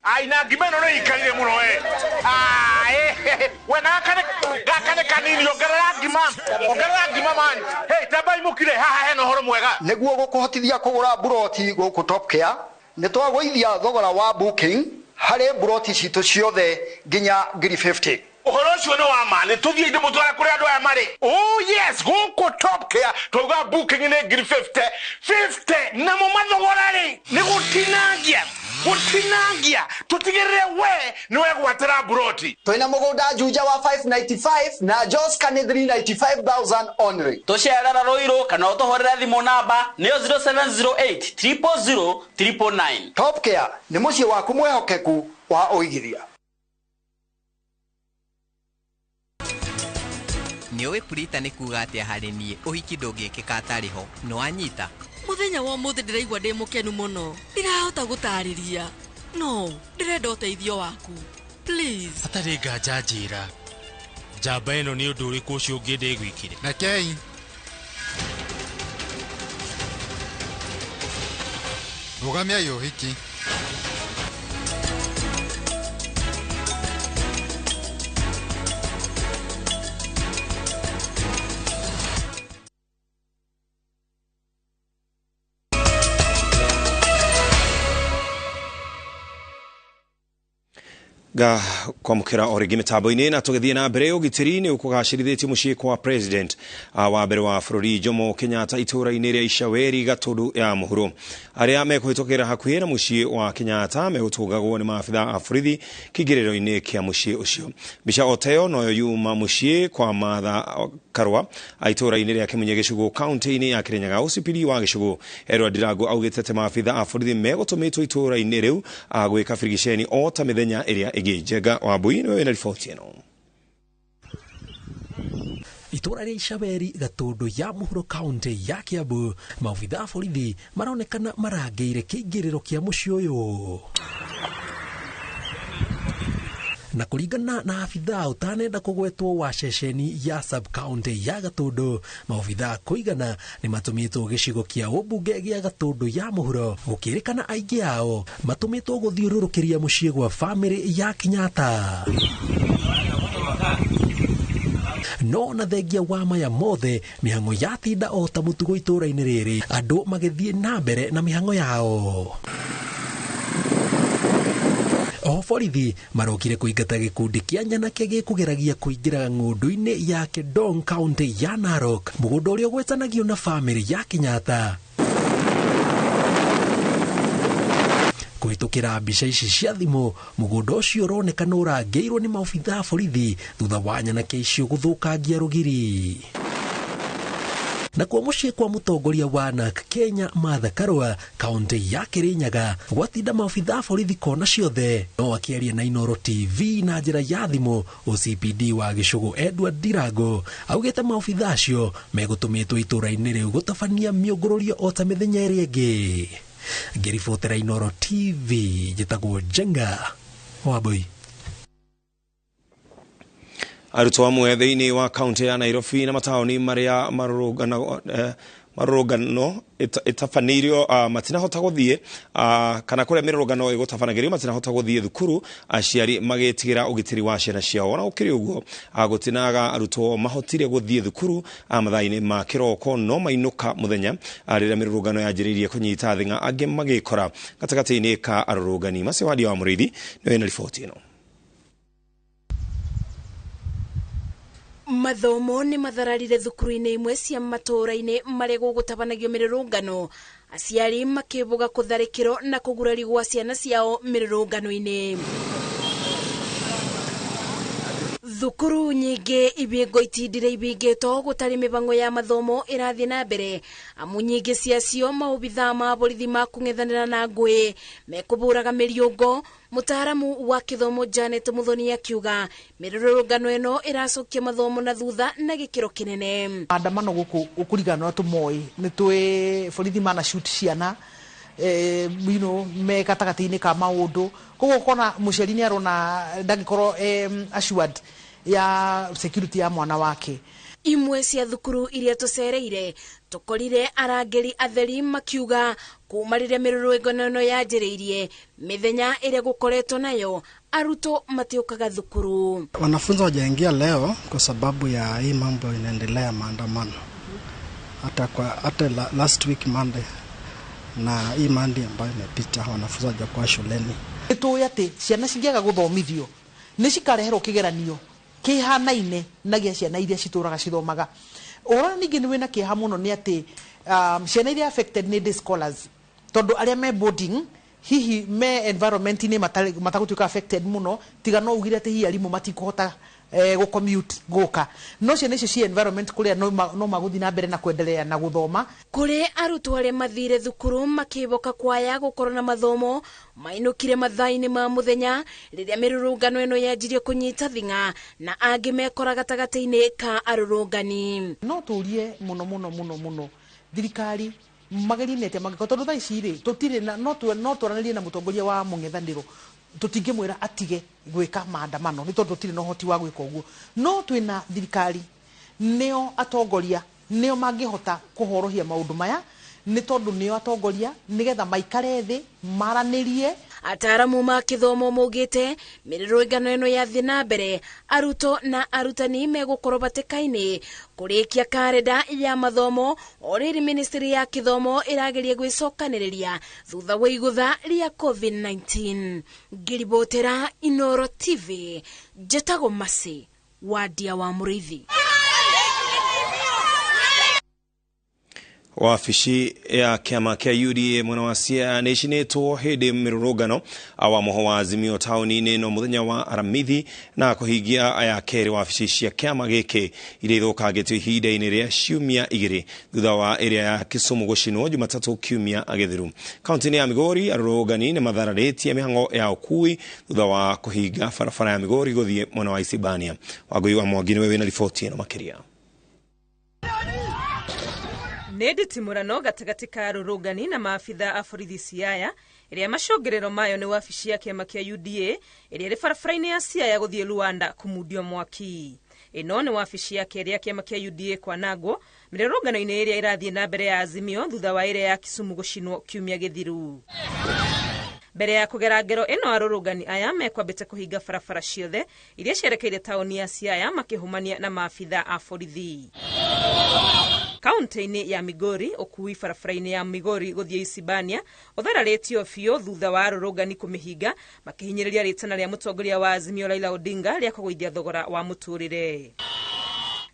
Aina ngima ĩno nĩ ĩikarire mũno we. We na gaka nĩ kanini, ongerera ngima man. Hey, tambai mũkire haha hena ũhoro mwega. Nĩguo gũkũhotithia kũgũra buroti gũkũ Top Care, nĩ twagũithia thogora wa booking harĩ buroti citũ ciothe nginya 50,000. Ũhoro ũcio nĩ wa ma, nĩ tũthiĩ ndĩmũtware kũrĩa andũ aya marĩ. Oh yes, gũkũ Top Care twauga booking nĩ 50,000 50, namo mathogora rĩ nĩ gũtinangia tũtigĩrĩre we nĩ wegwatĩra buroti. Twĩna mũgũnda Juja wa 595 na Joska nĩ 395,000 only. Tũcerera Rũirũ kana ũtũhũrĩre thimũ namba nĩyo 0708 000 999. Top Care nĩ mũciĩ waku mwĩhokeku wa ũigithia. Nĩũĩ purita nĩ kuga atĩa harĩ niĩ, ũhiki ndũngĩkĩka atarĩ ho, nĩwanyita? Mũthenya wa ũmũthĩ ndĩraigua ndĩ mũkenu mũno, ndirahota gũtarĩria. No, ndĩrenda ũteithio waku. Please. Hatarĩ nganja njĩra. Njamba ĩno nĩ ũndũ ũrĩkũ ũcio ũngĩ ndĩgwĩkire? Rekei. Rũgamiai ũhiki. Ga kwamukira o rĩngĩ mĩtambo-inĩ na tũgĩthiĩ na mbere ũgitĩri nĩ ũkũgacĩrithĩtie mũciĩ kwa president wa mbere wa bũrũri Jomo Kenyatta itũũra-inĩ rĩa Icaweri Gatũndũ ya mũhuro. Arĩa mekũhĩtũkĩra hakuhĩ na mũciĩ wa Kenyatta megũtũngagwo nĩ maabitha a borithi kĩingĩrĩro-inĩ kĩa mũciĩ ũcio. Mbica o ta ĩyo noyo yuma mũciĩ kwa Martha Karua itũũra-inĩ rĩa Kĩmunye Gĩcũgũ kaunti-inĩ ya Kĩrĩnyaga. OCPD wa Gĩcũgũ Edward Ndirangu augĩte atĩ maabitha a borithi megũtũmĩtwo itũũra-inĩ rĩu gwĩka birigiceni o ta mĩthenya ĩrĩa ĩngĩ. Njenga Wambui nĩwe wĩna riboti ĩno. Itũũra rĩa Icaweri Gatũndũ ya mũhuro kaunti ya Kiambu, maobitha a borithi maronekana marangĩire kĩingĩrĩro kĩa mũciĩ ũyũ. Na kũringana na abithaa ũtanenda kũgwetwo wa ceceni ya sub county ya Gatũndũ, maobithaa kũigana nĩ matũmĩtwo gĩcigo kĩa ũmbunge gĩa Gatũndũ ya mũhuro, gũkĩrĩkana aingĩ ao matũmĩtwo gũthiũrũrũkĩria mũciĩ gwa bamĩrĩ ya Kenyatta. No na thengia wa maya mothe, mĩhang'o yatinda o ta mũtugo itũũra-inĩ rĩrĩ, andũ magĩthiĩ na mbere na mĩhang'o yao. O borithi marokire kũingata gĩkundi kĩa nyanake gĩkũgeragia kũingĩra ng'ũndũ-inĩ ya Kedong kaunti ya Narok, mũgũnda ũrĩa ũgwetanagio na bamĩrĩ ya Kenyatta. Kũhĩtũkĩra mbica ici cia thimũ, mũgũnda ũcio ũroneka nĩ ũrangĩirwo nĩ maobithaa borithi thutha wa nyanake icio gũthũkangia rũgiri. Nakuo mũciĩ kwa mũtongoria wa NARC Kenya Martha Karua, kaunti ya Kirinyaga, gwatinda maobithaa borithi kona ciothe. No akĩaria na Inooro TV na njĩra ya thimũ, OCPD wa Gĩcũgũ Edward Ndirango augĩte maobithaa acio megũtũmĩtwo itũũra-inĩ rĩu gũtabania mĩũngũrũrio o ta mĩthenya ĩrĩa ĩngĩ. Ngĩribotera Inooro TV, njĩtagwo Njenga Wambui. Arutwo amwe thĩinĩ wa kaunti ya Nairobi na mataũni marĩa marũrũngano ĩtabanĩirio matinahota gũthiĩ, kana kũrĩa mĩrũrũngano ĩgũtabanagĩrio matinahota gũthiĩ thukuru, aciari magĩtigĩra ũgitĩri wa ciana ciao. Ona gũkĩrĩ ũguo, gũtinaga arutwo mahotire gũthiĩ thukuru mathaa-inĩ ma kĩroko, no mainũka mũthenya rĩrĩa mĩrũrũngano yanjĩrĩirie kũnyita thing'a, angĩ magĩkora gatagatĩ-inĩ ka arũrũngani. Macio Wadia wa Mũrĩithi nĩwe na riboti ĩno. Mathomo nĩ mathararire thukuru-inĩ imwe cia matũũra-inĩ marĩa gũgũtabanagio mĩrũrũngano, aciari makĩbũga kũtharĩkĩrwo na kũgurario gwa ciana ciao mĩrũrũngano-inĩ. Thukuru nyingĩ ibingo itindire ibingĩtwo gũtarĩ mĩbango ya mathomo ĩrathiĩ na mbere, amu nyingĩ ciacio maobithaa ma borithi ma kũng'ethanĩra na ngũĩ mekũbũraga mĩriũngo. Mũtaaramu wa kĩthomo Janet Muthoni akiuga mĩrũrũngano ĩno ĩracokia mathomo na thutha na gĩkĩro kĩnene. Maandamano gũkũ ũkũringana na tũmoĩ nĩ twĩ borithi mana shoot ciana, you know, me gatagatĩ-inĩ ka maũndũ, koguo ũkona mũciari nĩ arona ndangĩkorwo assured ya security ya mwana wake. Imwe cia thukuru iria tũcereire tũkorire arangĩri atheri makiuga kuma rĩrĩa mĩrũrũngano ĩno yanjĩrĩirie mĩthenya ĩrĩa gũkoretwo nayo arutwo matiũkaga thukuru. Wanafunzi hawajaingia leo kwa sababu ya hii mambo inaendelea, maandamano, hata last week Monday na hii Monday ambayo imepita wanafunzi hawajakuwa shuleni. Nĩtũĩ atĩ ciana cingĩaga gũthomithio nĩ cikareherwo kĩgeranio kĩhanaine na gĩa ciana iria citũraga cithomaga. Ũhoro ningĩ nĩ wĩna kĩeha mũno nĩ atĩ ciana iria affected nĩ day scholars, tondũ arĩa me boarding hihi me environment-inĩ matagũtuĩka affected mũno, tiga no ugire atĩ hihi arimũ matikũhota gũ-commute gũka, no ciana icio ci environment kũrĩa no magũthiĩ na mbere na kwendelea na gũthoma. Kũrĩ arutwo arĩa mathire thukuru makĩboka kwaya gũkorwo na mathomo mainũkire mathaa-inĩ ma mũthenya rĩrĩa mĩrũrũngano ĩno yanjirie kũnyita thing'a, na angĩ mekora gatagatĩ-inĩ ka arũrũngani. No tũrie mũno mũno mũno mũno thirikari magerie nĩ atĩa mangĩkorwo, tondũ thaa ici rĩ tũtirĩ na no twaranĩrie na mũtongoria wa mũng'ethanĩro, tũtingĩmwĩra atige gwĩka maandamano nĩ tondũ tũtirĩ na ũhoti wa gwĩka ũguo, no twĩna thirikari nĩo atongoria nĩo mangĩhota kũhorohia maũndũ maya, nĩ tondũ nĩo atongoria nĩgetha maikare thĩ maranĩrie. Ataaramu ma kĩthomo maugĩte mĩrũrũngano ĩno yathiĩ na mbere arutwo na arutani megũkorwo batĩka-inĩ kũrĩkia karenda ya mathomo, o rĩrĩ ministry ya kĩthomo ĩrageria gwĩcokanĩrĩria thutha wa igũtha rĩa COVID-19. Ngĩribotera Inooro TV, njĩtagwo Mercy Wadia wa Mũrĩithi. Wabici ya kĩama kĩa UDA mwena wa Siaya nĩ ĩcinĩtwo hĩndĩ mĩrũrũngano wa mũho wa Azimio taũni-inĩ no mũthenya wa Aramithi, na kũhingia ya kerĩ wabici cia kĩama gĩkĩ iria ithũkangĩtio ihinda-inĩ rĩa ciumia igĩrĩ thutha wa ĩrĩa ya Kisumu gũcinwo Jumatatũ kiumia gĩthiru. Kaunti-inĩ ya Migori arũrũngani nĩ mathararĩtie mĩhang'o ya ũkui thutha wa kũhinga barabara ya Migori gũthiĩ mwena wa Isibania. Wangũi wa Mwangi nĩwe wĩna riboti ĩno makĩria. Nĩ nditimũrano gatagatĩ ka arũrũngani na maabithaa a borithi Siaya ĩrĩa macũngĩrĩro mayo nĩ wabici ya kĩama kĩa UDA ĩrĩa ĩrĩ barabara-inĩ ya Siaya gũthiĩ Luanda kũmundio mwaki. Ĩno nĩ wabici ya kerĩ ya kĩama kĩa UDA kwanangwo mĩrũrũngano-inĩ ĩrĩa ĩrathiĩ na mbere ya Azimio thutha wa ĩrĩa ya Kisumu gũcinwo kiumia gĩthiru. Mbere ya kũgera ngero ĩno arũrũngani aya mekwambĩte kũhinga barabara ciothe iria cierekeire taũni ya Siaya makĩhũmania na maabithaa a borithi. Kaunti-inĩ ya Migori, ũkui barabara-inĩ ya Migori gũthiĩ Isibania ũthararĩtio biũ thutha wa arũrũngani kũmĩhinga makĩhinyĩrĩria rĩtana rĩa mũtongoria wa Azimio Raila Odinga rĩa kũgũithia thogora wa mũtũrĩre.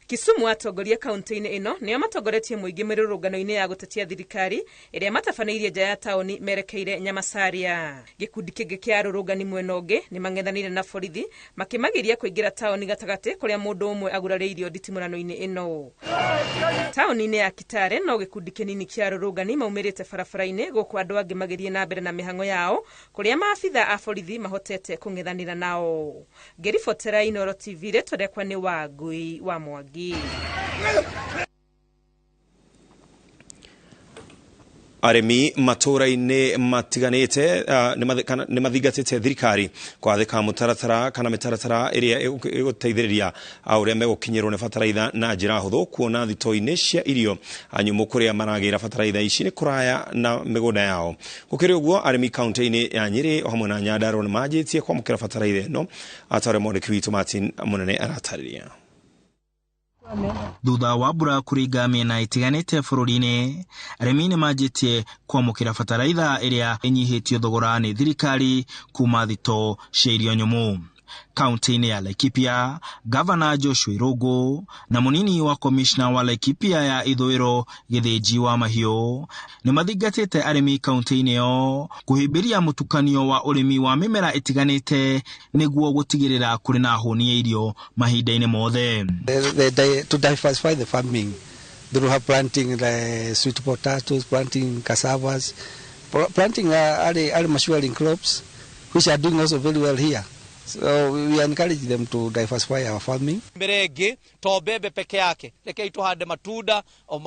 Kisumu atongoria kaunti-inĩ ĩno nĩo matongoretie mũingĩ mĩrũrũngano-inĩ ya gũtetia thirikari ĩrĩa matabanĩirie nja ya taũni merekeire Nyamasaria. Gĩkundi kĩngĩ kĩa arũrũngani mwena ũngĩ nĩ mang'ethanĩire na borithi makĩmagiria kũingĩra taũni gatagatĩ kũrĩa mũndũ ũmwe agurarĩirio nditimũrano-inĩ ĩno. Taũni-inĩ ya Kitale no gĩkundi kĩnini kĩa arũrũngani maumĩrĩte barabara-inĩ gũkũ andũ angĩ magĩthiĩ na mbere na mĩhang'o yao kũrĩa maabitha a borithi mahotete kũng'ethanĩra nao. Ngĩribotera Inooro TV, rĩtwa rĩakwa nĩ Wangui wa Mwangi. Arĩmi matũũra-inĩ matiganĩte nĩ mathingatĩte thirikari kwathĩka mũtaratara kana mĩtaratara ĩrĩa ĩgũteithĩrĩria ũrĩa megũkinyĩrwo nĩ bataraitha na njĩra hũthũ kuona thitoo-inĩ cia irio nyũmũ kũrĩa maragĩra bataraitha ici nĩ kũraya na mĩgũnda yao. Gũkĩrĩ ũguo arĩmi kaunti-inĩ ya Nyĩrĩ o hamwe na Nyandarua nĩ manjĩtie kwamũkĩra bataraitha ĩno ta ũrĩa mwandĩki witũ Martin Mũnene aratarĩria. Thutha wa mbura kũringa mĩena ĩtiganĩte bũrũri-inĩ, arĩmi nĩ manjĩtie kwamũkĩra bataraitha ĩrĩa ĩnyihĩtio thogora nĩ thirikari kuma thitoo cia irio nyũmũ. Kaunti-inĩ ya Laikipia, Gavana Joshua Irũngũ na mũnini wa komishna wa Laikipia ya ithũĩro Gĩthĩnji wa Mahiũ nĩ mathingatĩte arĩmi kaunti-inĩ ĩyo kũhĩmbĩria mũtukanio wa ũrĩmi wa mĩmera ĩtiganĩte nĩguo gũtigĩrĩra kũrĩ na hũni ya irio mahinda-inĩ mothe. To diversify the farming through planting the sweet potatoes, planting cassavas, planting early maturing crops, which are doing also very well here. So we encourage them to diversify our farming. Mbere ĩngĩ to mbembe peke yake, rekei tuhande matunda o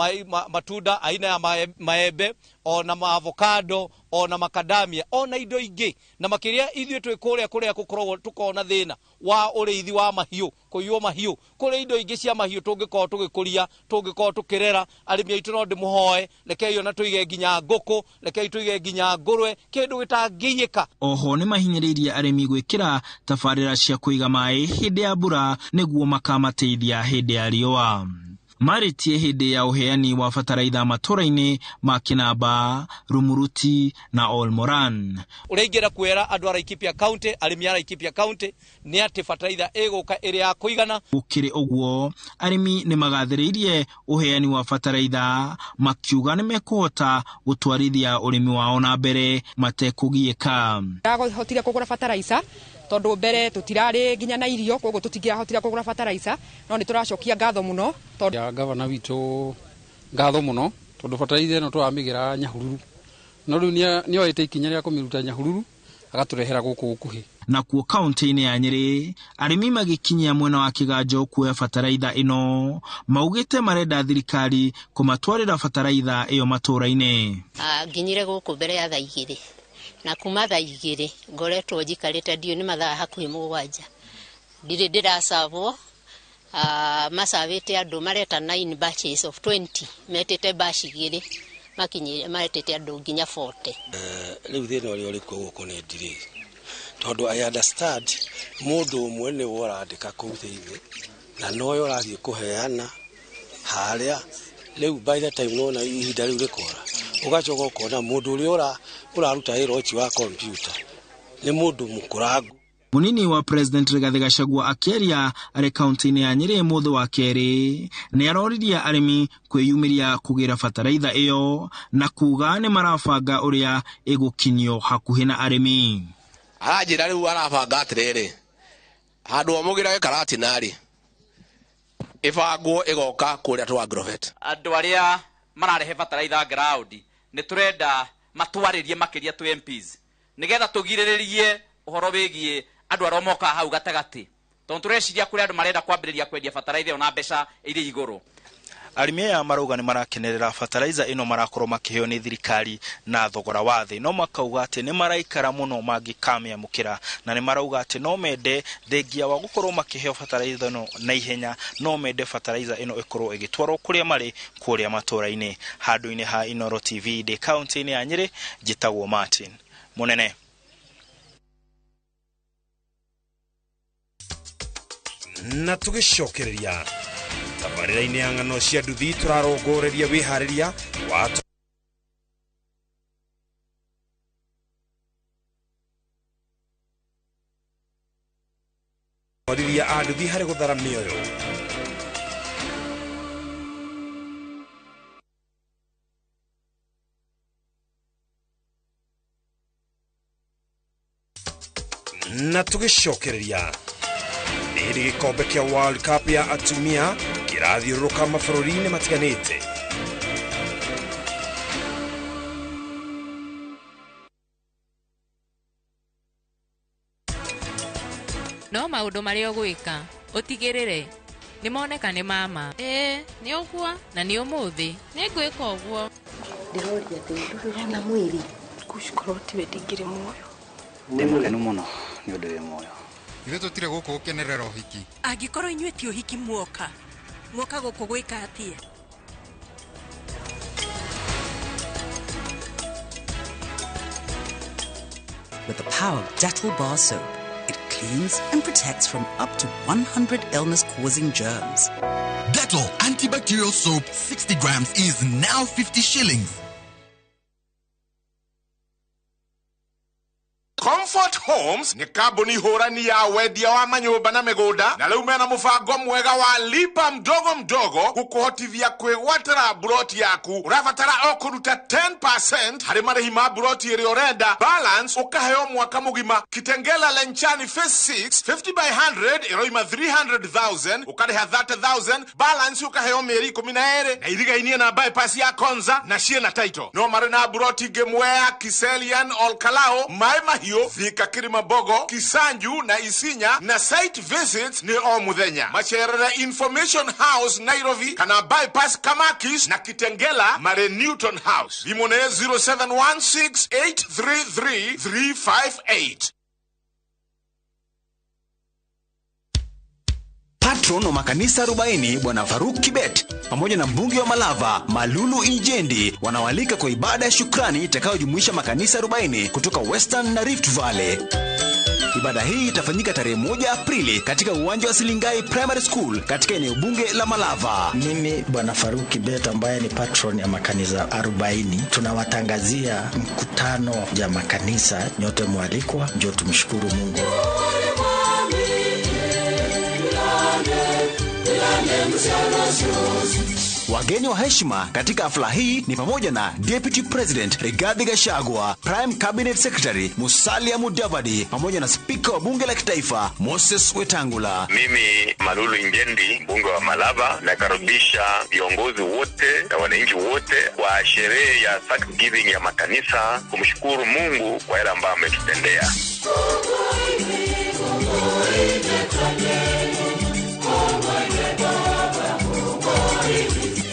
matunda aina ya maembe ona maavocado ona makadamia ona indo ingĩ, na makĩria ithuĩ twĩ kũrĩa kũrĩa gũkoragwo tukona thĩna wa ũrĩithi wa mahiũ, kũiywo mahiũ, kũrĩ indo ingĩ cia mahiũ tũngĩkorwo tũgĩkũria, tũngĩkorwo tũkĩrera. Arĩmi aitũ no ndĩmũhoe, rekei ona tũige nginya ngũkũ, rekei tũige nginya ngũrwe, kĩndũ gĩtangĩiyĩka. Oho nĩ mahinyĩrĩirie arĩmi gwĩkĩra tabarĩra cia kũiga maĩ hĩndĩ ya mbura nĩguo makamateithia hĩndĩ ya riũa. Marĩtie hĩndĩ ya ũheani wa bataraitha matũra-inĩ ma Kĩnamba, Rumuruti na Olmoran. Ũrĩa ingĩenda kwĩra andũ a Laikipia County, arĩmi a Laikipia County, nĩ atĩ bataraitha ĩgũka ĩrĩ ya kũigana. Gũkĩrĩ ũguo, arĩmi nĩ magathĩrĩirie ũheani wa bataraitha makiuga nĩ mekũhota gũtwarithia ũrĩmi wao na mbere matekũgiĩka. Ndahotire kũgũra bataraitha tondu mbere tutirari nginya na irio, koguo tutingĩahotire kũgũra bataraitha, no nĩ tũracokia ngatho mũno tondu ya gavana witũ ngatho mũno tondu bataraitha ĩno tũramĩgĩra Nyahururu, no rĩu nĩoete ikinya rĩa kũmĩruta Nyahururu agatũrehera gũkũ gũkuhĩ. Nakuo kaunti-inĩ ya Nyĩrĩ, arĩmi magĩkinyia mwena wa Kĩganjo kuoya bataraitha ĩno maugĩte marenda thirikari kũmatwarĩra bataraitha ĩyo matũũra-inĩ. Nginyire gũkũ mbere ya thaa 2 na kuma thaa 2 ngoretwo njikarĩte ndiũ nĩ mathaa hakuhĩ 7 ndirĩ ndĩracabwo. Macabĩte andũ mareta 9 batches of 20, metĩte batch 2 makinyire maretete andũ nginya 40. Rĩu thĩna ũrĩa ũrĩ kuo gũkũ nĩ ndirĩ, tondũ I understand mũndũ ũmwe nĩwe ũrandĩka kũu thĩinĩ na nowe ũrathiĩ kũheana harĩa. Rĩu by the time nona ihinda rĩu rĩkora, ũgacoka ũkona mũndũ ũrĩa ũraruta wĩra ũcio wa kompiuta nĩ mũndũ mũkũrangu. Munini wa President Rigathi Gachagua akĩaria arĩ kaunti-inĩ ya Nyĩrĩ mũthĩ wa kerĩ nĩ aroririe arĩmi kwĩyumĩria kũgĩra bataraitha ĩyo na kuga nĩ marabanga ũrĩa ĩgũkinyio hakuhĩ na arĩmi. Aranjĩra rĩu arabanga atĩrĩrĩ, handũ o mũgĩrage karatina-rĩ, ĩbangwo ĩgoka kũrĩa twa Agrovet. Andũ arĩa mararehe bataraitha ground nĩ tũrenda matwarĩrie makĩria tũ MPs nĩgetha tũgirĩrĩrie ũhoro wĩgiĩ andũ arĩa mokaga hau gatagatĩ, tondũ tũreciria kũrĩ andũ marenda kwambĩrĩria kwendia bataraitha ĩyo na mbeca irĩ igũrũ. Arĩmi aya marauga nĩ marakenerera bataraitha ĩno marakorwo makĩheo nĩ thirikari na thogora wa thĩ, no makauga atĩ nĩ maraikara mũno mangĩkamĩamũkĩra, na nĩ marauga atĩ no mende thengia wa gũkorwo makĩheo bataraitha ĩno na ihenya, no mende bataraitha ĩno ĩkorwo ĩgĩtwarwo kũrĩa marĩ kũrĩa matũũra-inĩ. Handũ-inĩ ha Inooro TV ndĩ kaunti-inĩ ya Nyĩrĩ, njĩtagwo Martin Mũnene. Na tũgĩcokereria tabarĩra-inĩ ya ng'ano cia nduthi tũrarongoreria wĩharĩria wa atwarithia a nduthi harĩ gũthara mĩoyo. Na tũgĩcokereria nĩ hĩndĩ gĩkombe kĩa World Cup ya atumia kĩrathiũrũrũka mabũrũri-inĩ matiganĩte. No maũndũ marĩa ũgwĩka ũtigĩrĩre nĩ moneka nĩ mama. Ĩĩ nĩ ũguo. Na nĩ ũmũthĩ. Nĩ ngwĩka ũguo. Ndĩroria atĩ ndũrĩ ũrona mwĩrĩ kucikorwo tiwe ndingĩrĩ muoyo. Ndĩ mũkenu mũno nĩ ũndũ wĩ muoyo. Ithuĩ tũtirĩ gũkũ gũkenerera ũhiki. Angĩkorwo inyuĩ ti ũhiki muoka muoka gũkũ gwĩka atĩa? With the power of Dettol bar soap, it cleans and protects from up to 100 illness-causing germs. Dettol antibacterial soap 60 grams is now 50 shillings. Comfort Homes nĩ kambuni hũrani ya wendia wa manyũmba na mĩgũnda, na rĩu mena mũbango mwega wa lipa mdogo mdogo gũkũhotithia kwĩgwatĩra mburoti yaku. Ũrabatara o kũruta 10% harĩ marĩhi ma mburoti ĩrĩa ũrenda, balance ũkaheo mwaka mũgima. Kitengela Lenchani Phase 6 50 by 100 ĩroima 300,000, ũkarĩha 30,000, balance ũkaheo mĩeri 12, na irigainie na bypass ya Konza na ciĩna title. No marĩ na mburoti ingĩ Mwea, Kiselian, Olkalao, Maĩ Mahiũ, Thika, Kilimambogo, Kisanju na Isinya, na site visits ni o muthenya. Macerere Information House Nairobi kana bypass Kamakis na Kitengela mare Newton House. Thimũ nĩ 0716833358. Patron wa makanisa 40 Bwana Faruk Kibet pamoja na mbunge wa Malava Malulu Injendi wanawalika kwa ibada ya shukrani itakayojumuisha makanisa 40 kutoka Western na Rift Valley. Ibada hii itafanyika tarehe 1 Aprili katika uwanja wa Silingai Primary School katika eneo bunge la Malava. Mimi Bwana Faruk Kibet ambaye ni patron ya makanisa 40, tunawatangazia mkutano ya makanisa, nyote mwalikwa, njoo tumshukuru Mungu. Wageni wa heshima katika hafla hii ni pamoja na Deputy President Rigathi Gachagua, Prime Cabinet Secretary Musalia Mudavadi pamoja na Spika wa Bunge la Kitaifa Moses Wetangula. Mimi Malulu Injendi, mbunge wa Malava, nakaribisha viongozi wote na wananchi wote kwa sherehe ya Thanksgiving ya makanisa kumshukuru Mungu kwa yale ambayo ametutendea.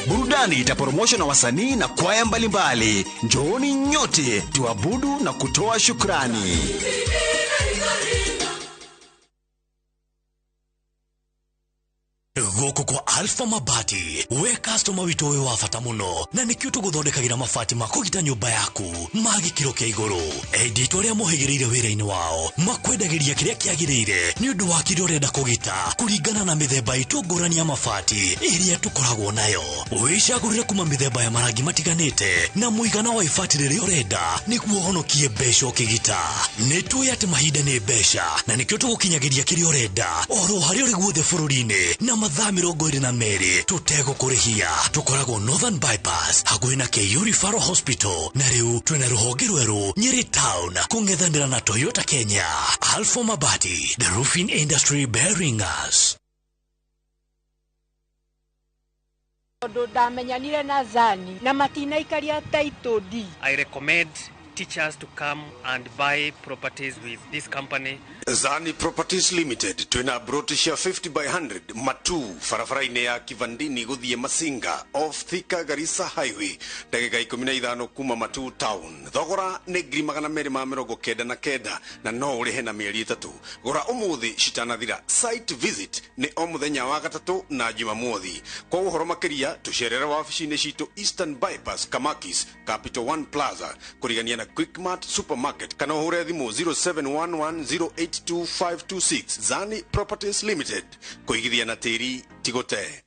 Burudani itaporomoshwa na wasanii na kwaya mbalimbali. Njooni nyote tuabudu na kutoa shukrani. Gũkũ kwa Alpha Mabati, we customer witũ wĩ wa bata mũno, na nĩkĩo tũgũthondekagĩra mabati ma kũgita nyũmba yaku ma gĩkĩro kĩa igũrũ. Endia arĩa mohĩgĩrĩire wĩra-inĩ wao makwendagĩria kĩrĩa kĩagĩrĩire nĩ ũndũ wa kĩrĩa ũrenda kũgita kũringana na mĩthemba itũ ngũrani ya mabati ĩrĩa tũkoragwo nayo. Wĩcagũrĩre kuma mĩthemba ya marangi matiganĩte na mũigana wa ibati rĩrĩa ũrenda nĩguo ũhonokie mbeca ũkĩgita. Nĩ tũĩ atĩ mahinda nĩ mbeca na nĩkĩo tũgũkinyagĩria kĩrĩa ũrenda oro harĩa ũrĩ guothe bũrũri-inĩ na mathaa 22 tũtegũkũrĩhia. Tũkoragwo Northern Bypass hakuhĩ na KU Referral Hospital, na rĩu twĩna rũhonge rwerũ Nyeri Town kũng'ethanĩra na Toyota Kenya. Alpha Mabati, the roofing industry bearing us. Tondũ ndamenyanire na Zani na matinaikaria title deed. I recommend teachers to come and buy properties with this company. Zani Properties Limited twina broti cia 50 by 100 Matu barabara-inĩ ya Kivandini gũthiĩ Masinga off Thika Garissa Highway, ndagĩka 15 kuma Matu town. Thogora nĩ 299 na no ũrĩhe na mĩeri 3. Gũra ũmũthĩ citanathira. Site visit nĩ o mũthenya wa gatatũ na Jumamothi. Kwa ũhoro makĩria tũcerere wabici-inĩ citũ Eastern Bypass Kamakis Capital One Plaza kũrigania na Quickmart Supermarket kana ũhũre thimũ 0711082526. Zani Properties Limited, kũigithia na tĩri ti gũte.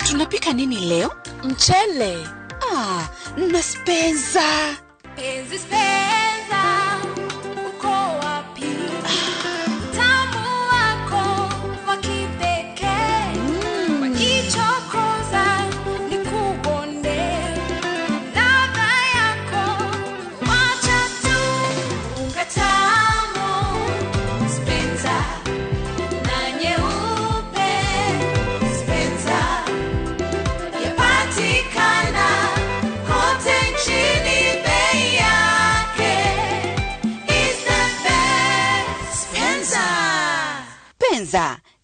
Tunapika nini leo? Mchele. Ah, na spenza. Penzi spenza, uko wapi? Tamu wako wa kipekee. Wakichokoza ni kubonde.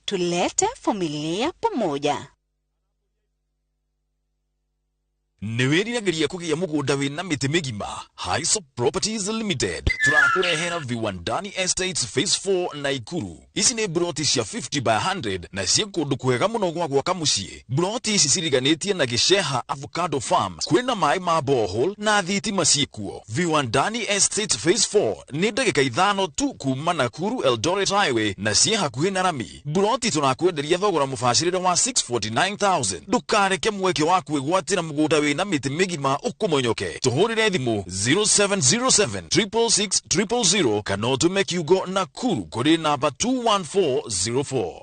Tulete familia pamoja. Nĩ wĩriragĩria kũgĩa mũgũnda wĩna mĩtĩ mĩgima? Hisop Properties Limited tũrakũrehera Viwandani Estates Phase 4 Naikuru. Ici nĩ broti cia 50 by 100 na ciĩ kũndũ kwega mũno gwa gwaka mũciĩ. Broti ici ciriganĩtie na Gĩceha Avocado Farm, kwĩna maĩ ma borehole na thitima ciĩkuo. Viwandani Estates Phase 4 nĩ ndagĩka 5 tu kuma Nakuru Eldoret Highway na ciĩ hakuhĩ na rami. Broti tũrakwenderia thogora mũbacĩrĩre wa 649,000. Ndũkareke mweke wa kwĩgwatĩra mũgũnda wĩna mĩtĩ mĩgima ũkũmonyoke. Tũhũrĩre thimũ 0707 666 000 kana ũtũme kiugo Nakuru kũrĩ namba 21404.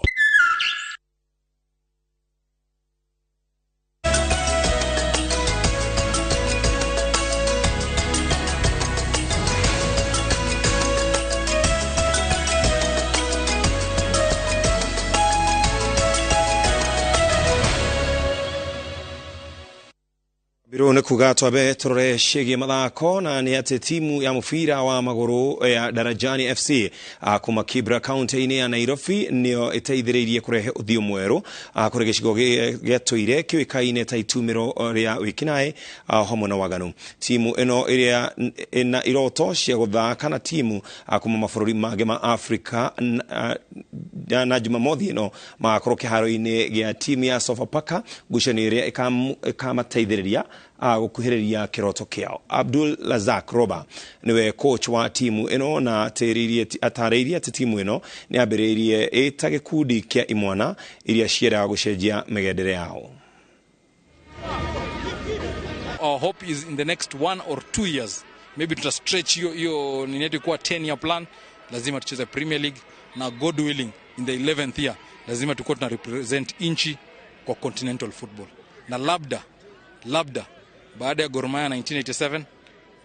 Biro nĩ kuga twambe tũrore ciĩgiĩ mathako na nĩ atĩ timu ya mũbira wa magũrũ ya Darajani FC kuma Kibra kaunti-inĩ ya Nairobi nĩyo ĩteithĩrĩirie kũrehe ũthiũ mwerũ kũrĩ gĩcigo gĩatũire kĩũĩkaine ta itumĩro rĩa wĩkinaĩ hamwe na waganu. Timu ĩno ĩrĩa ĩna iroto cia gũthaka na timu kuma mabũrũri mangĩ ma Afrika na Jumamothi ĩno magakorwo kĩharo-inĩ gĩa timu ya Sofapaka, ngucanio ĩrĩa ĩkamateithĩrĩria gũkuhĩrĩria kĩroto kĩao. Abdul Razak Roba niwe coach wa timu ĩno na atarĩirie atĩ timu ĩno nĩ yambĩrĩirie ĩta gĩkundi kĩa imwana iria ciendaga gũcenjia mĩgendere yao. Our hope is in the next 1 or 2 years, maybe tuta stretch hiyo nini yetu kuwa 10-year plan. Lazima tucheze Premier League na God willing in the 11th year lazima tukuwa tuna represent inchi kwa continental football. Na labda baada ya Gor Mahia 1987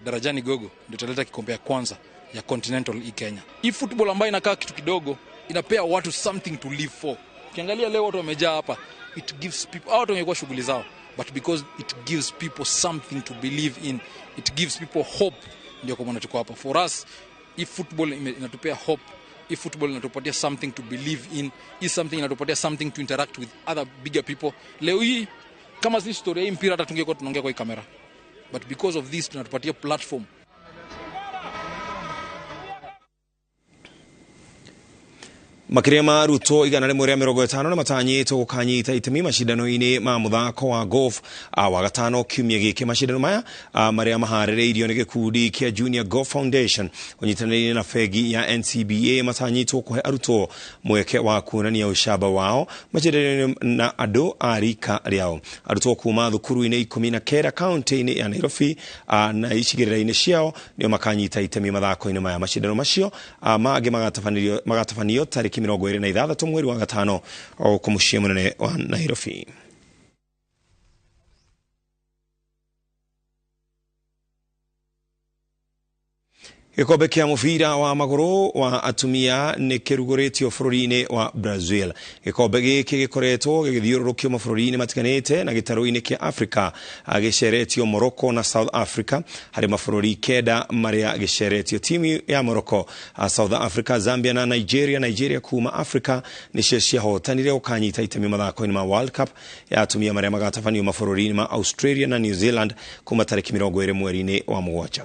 Darajani Gogo ndio tutaleta kikombe ya kwanza ya continental hii Kenya. Hii football ambayo inakaa kitu kidogo inapea watu something to live for. Ukiangalia leo watu wamejaa hapa, it gives people, watu wangekuwa shughuli zao, but because it gives people something to believe in, it gives people hope, ndio kwa maana tuko hapa. For us, if football inatupea hope, if football inatupatia something to believe in, is something inatupatia something to interact with other bigger people. Leo hii kama si story hii mpira hata tungekuwa tunaongea kwa hii kamera, but because of this tunatupatia platform. Makĩria ma arutwo 150 nĩ matanyĩtwo gũkanyita itemi macindano-inĩ ma mũthako wa golf wa gatano kiumia gĩkĩ. Macindano maya marĩa maharĩrĩirio nĩ gĩkundi kĩa Junior Golf Foundation ũnyitanĩire na bengi ya NCBA matanyĩtwo kũhe arutwo mweke wa kuonania ũcamba wao macindano-inĩ na andũ a rika rĩao. Arutwo kuma thukuru-inĩ 19 kaunti-inĩ ya Nairobi na icigĩrĩra-inĩ ciao nĩo makanyita itemi mathako-inĩ maya. Macindano macio mangĩ magatabanio tarĩki 26 mweri wa gatano gũkũ mũciĩ mũnene wa Nairobi. Gĩkombe kĩa mũbira wa magũrũ wa atumia nĩ kĩrugũrĩtio bũrũri-inĩ wa Brazil. Gĩkombe gĩkĩ gĩkoretwo gĩgĩthiũrũrũkio mabũrũri-inĩ matiganĩte na gĩtarũ-inĩ kĩa Afrika, gĩceretio Morocco na South Africa harĩ mabũrũri 9 marĩa gĩceretio. Timu ya Morocco, South Africa, Zambia na Nigeria. Nigeria kuma Afrika nĩcio ciahotanire gũkanyita itemi mathako-inĩ ma World Cup ya atumia marĩa magatabanio mabũrũri-inĩ ma Australia na New Zealand kuma tarĩki 20 mweri-inĩ wa mũgwanja.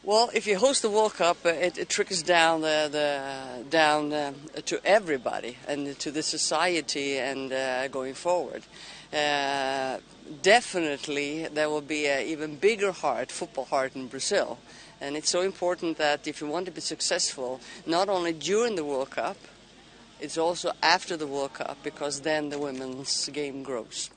Well, if you host the World Cup, it trickles down to everybody and to the society and going forward. Definitely, there will be an even bigger heart, football heart in Brazil. And it's so important that if you want to be successful, not only during the World Cup, it's also after the World Cup, because then the women's game grows.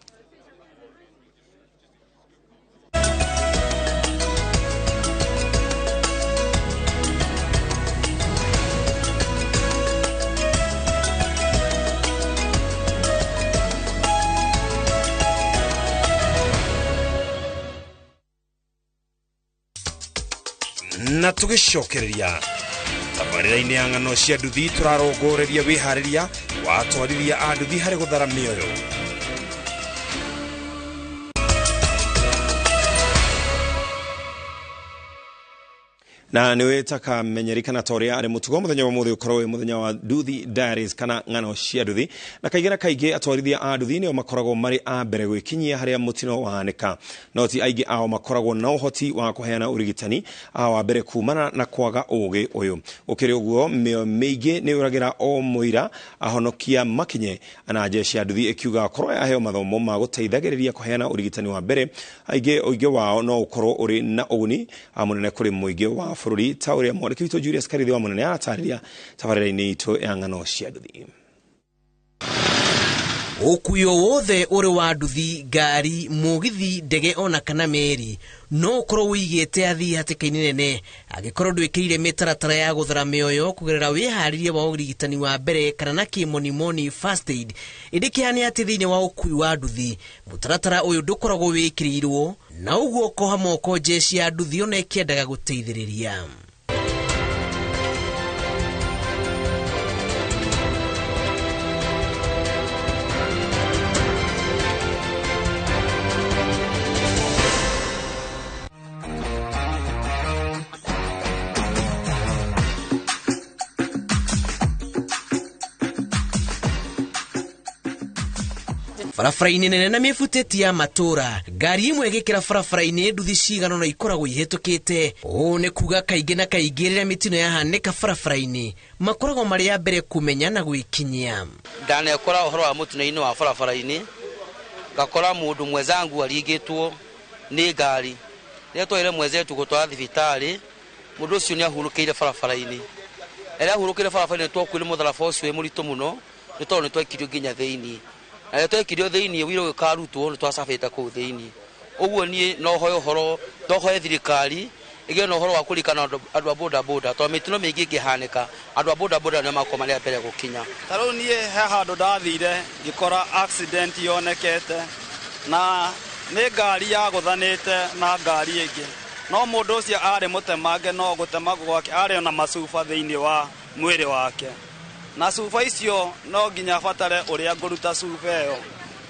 Na tũgĩcokereria tabarĩra-inĩ ya ng'ano cia nduthi tũrarongoreria wĩharĩria wa atwarithia a nduthi harĩ gũthara mĩoyo. Na nĩ wĩtakamenyerikana ta ũrĩa arĩ mũtugo mũthenya wa mũthĩ ũkorwo wĩ mũthenya wa Nduthi Diaries kana ng'ano cia nduthi, na kaingĩ na kaingĩ atwarithia a nduthi nĩo makoragwo marĩ a mbere gwĩkinyia harĩa mũtino wahanĩka, no ti aingĩ ao makoragwo na ũhoti wa kũheana ũrigitani wa mbere kumana na kwaga ũgĩ ũyũ. Gũkĩrĩ ũguo, mĩoyo mĩingĩ nĩ yũragĩra o mũira ahonokia makinye, na jeshi ya nduthi ĩkiuga korwo yaheo mathomo ma gũteithagĩrĩria kũheana ũrigitani wa mbere, aingĩ ũingĩ wao no ũkorwo ũrĩ na ũguni mũnene kũrĩ mũingĩ wa bũrũri, ta ũrĩa mwandĩki witũ Julius Karithi wa Mũnene aratarĩria tabarĩra-inĩ itũ ya ng'ano cia nduthi. Ũkuui o wothe ũrĩ wa nduthi, ngari, mũgithi, ndege ona kana meri no ũkorwo ũigĩte athii hatĩka-inĩ nene angĩkorwo ndwĩkĩrire mĩtaratara ya gũthara mĩoyo kũgerera wĩharĩria wa ũrigitani wa mbere kana na kĩmonimoni first aid. Ĩndĩ kĩhane atĩ thĩinĩ wa ũkuui wa nduthi mũtaratara ũyũ ndũkoragwo wĩkĩrĩirwo, na ũguo ũkoha moko jeshi ya nduthi ona ĩkĩendaga gũteithĩrĩria. Barabara-inĩ nene na mĩbutĩti ya matũra, ngari ĩmwe ĩgĩkĩra barabara-inĩ nduthi cigana ũna ikoragwo ihĩtũkĩte. Ũũ nĩ kuga kaingĩ na kaingĩ rĩrĩa mĩtino yahanĩka barabara-inĩ makoragwo marĩ a mbere kũmenya na gwĩkinyia. Ndanekora ũhoro wa mũtino-inĩ wa barabara-inĩ, ngakora mũndũ mwenzangu aringĩtwo nĩ ngari. Rĩrĩa twaire mwenzetu gũtwara thibitarĩ, mũndũ ũcio nĩ ahurũkĩire barabara-inĩ. Rĩrĩa ahurũkĩire barabara-inĩ twakuire mũtharaba ũcio wĩ mũritũ mũno, nĩ tondũ nĩ twekirio nginya thĩinĩ. Na twekirio thĩinĩ wĩra ũgĩkarutwo nĩ twacabĩte kũu thĩinĩ. Ũguo niĩ no hoe ũhoro, no hoe thirikari ĩgĩe na ũhoro wa kũririkana andũ a boda boda, tondũ mĩtino mĩingĩ ĩngĩhanĩka andũ a boda boda nĩo makoragwo marĩ a mbere gũkinya. Ta rĩu niĩ he handũ ndathire ngĩkora accident yonekete, na nĩ ngari yagũthanĩte na ngari ĩngĩ, no mũndũ ũcio arĩ mũtemange, no gũtemangwo gwake arĩ ona macuba thĩinĩ wa mwĩrĩ wake, na cuba icio no nginya batare ũrĩa ngũruta cuba ĩyo.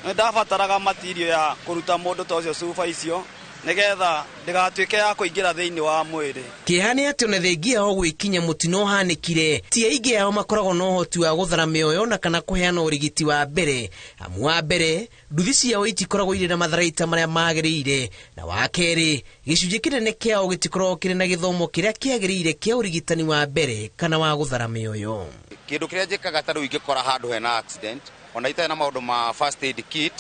Nĩ ndabataraga matirio ya kũruta mũndũ ta ũcio cuba icio nĩgetha ndĩgatuĩke ya kũingĩra thĩinĩ wa mwĩrĩ. Kĩeha nĩ atĩ ona thengia o gwĩkinya mũtino ũhanĩkire, ti aingĩ ao makoragwo na ũhoti wa gũthara mĩoyo na kana kũheana ũrigiti wa mbere. Amu wa mbere, nduthi ciao itikoragwo irĩ na matharaita marĩa magĩrĩire, na wa kerĩ, gĩcunjĩ kĩnene kĩao gĩtikoragwo kĩrĩ na gĩthomo kĩrĩa kĩagĩrĩire kĩa ũrigitani wa mbere kana wa gũthara mĩoyo. Kĩndũ kĩrĩa njĩkaga ta rĩu ingĩkora handũ hena accident, ona itarĩ na maũndũ ma first aid kit,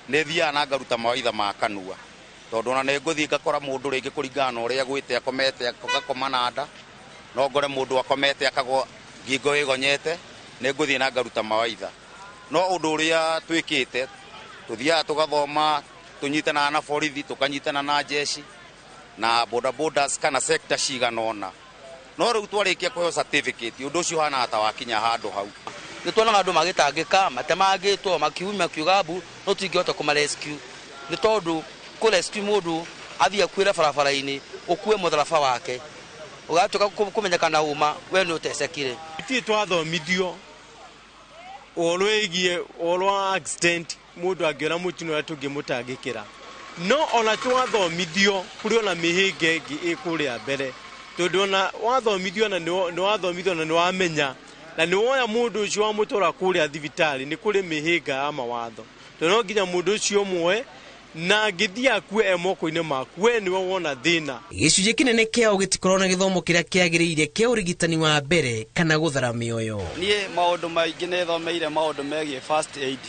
nĩ thiaga na ngaruta mawaitha ma kanua, tondũ ona nĩ ngũthiĩ ngakora mũndũ rĩngĩ kũringana na ũrĩa agwĩte akomete agakoma na nda, no ngore mũndũ akomete akagwa ngingo ĩgonyete, nĩ ngũthiĩ na ngaruta mawaitha. No ũndũ ũrĩa twĩkĩte, tũthiaga tũgathoma, tũnyitanaga na borithi, tũkanyitana na jeshi na boda bodas kana sector cigana ũna. No rĩu twarĩkia kũheo certificate, ũndũ ũcio ũhanaga ta wakinya handũ hau. Nĩ tuonaga andũ magĩtangĩka, matemangĩtwo, makiuma makiuga mbu, no tũtingĩhota kũma-rescue. Nĩ tondũ kũ-rescue mũndũ athiĩ akuĩre barabara-inĩ, ũkue mũtharaba wake, ũgatuĩka kũmenyekana ũma we nĩ ũtecekire. Ithuĩ twathomithio ũhoro wĩgiĩ ũhoro wa accident, mũndũ angĩona mũtino ũrĩa tũngĩmũtangĩkĩra, no ona twathomithio kũrĩ ona mĩhĩnga ĩngĩ ĩ kũrĩa mbere, tondũ ona wathomithio na nĩ wathomithio na nĩ wamenya na nĩ woya mũndũ ũcio wamũtwara kũrĩa thibitarĩ, nĩ kũrĩ mĩhĩnga ya mawatho, tondũ no nginya mũndũ ũcio ũmwe na angĩthiĩ akue e moko-inĩ maku, we nĩwe wona thĩna. Gĩcunjĩ kĩnene kĩao gĩtikoragwo na gĩthomo kĩrĩa kĩagĩrĩire kĩa ũrigitani wa mbere kana gũthara mĩoyo. Niĩ maũndũ maingĩ nĩ thomeire maũndũ megiĩ first aid,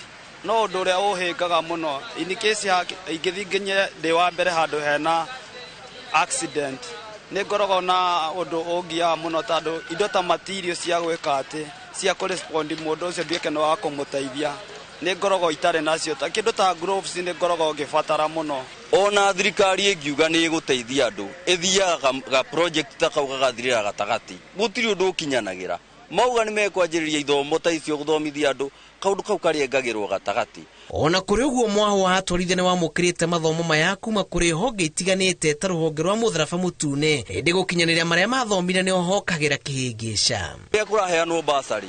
no ũndũ ũrĩa ũhĩngaga mũno in case ingĩthiĩ nginye ndĩ wa mbere handũ hena accident, nĩ ngoragwo na ũndũ ũngiaga mũno, tondũ indo ta material cia gwĩka atĩ cia kũrespond mũndũ ũcio nduĩke nĩ wa kũmũteithia, nĩ ngoragwo itarĩ nacio. Ta kĩndũ ta gloves nĩ ngoragwo ngĩbatara mũno. Ona thirikari ĩngiuga nĩ ĩgũteithia andũ, ĩthiaga ga project ta kau gagathirĩra gatagatĩ, gũtirĩ ũndũ ũkinyanagĩra. Mauga nĩ mekwanjĩrĩria ithomo ta icio gũthomithia andũ kaũndũ kau karĩengagĩrwo gatagatĩ. Ona kũrĩ ũguo mwaho wa atwarithia nĩ wamũkĩrĩte mathomo maya kuma kũrĩ honge itiganĩte ta rũhonge rwa mũtharaba mũtune, ĩndĩ gũkinyanĩria marĩa mathomire nĩ ohokagĩra kĩhĩngĩca. Rĩrĩa kũraheanwo basarĩ,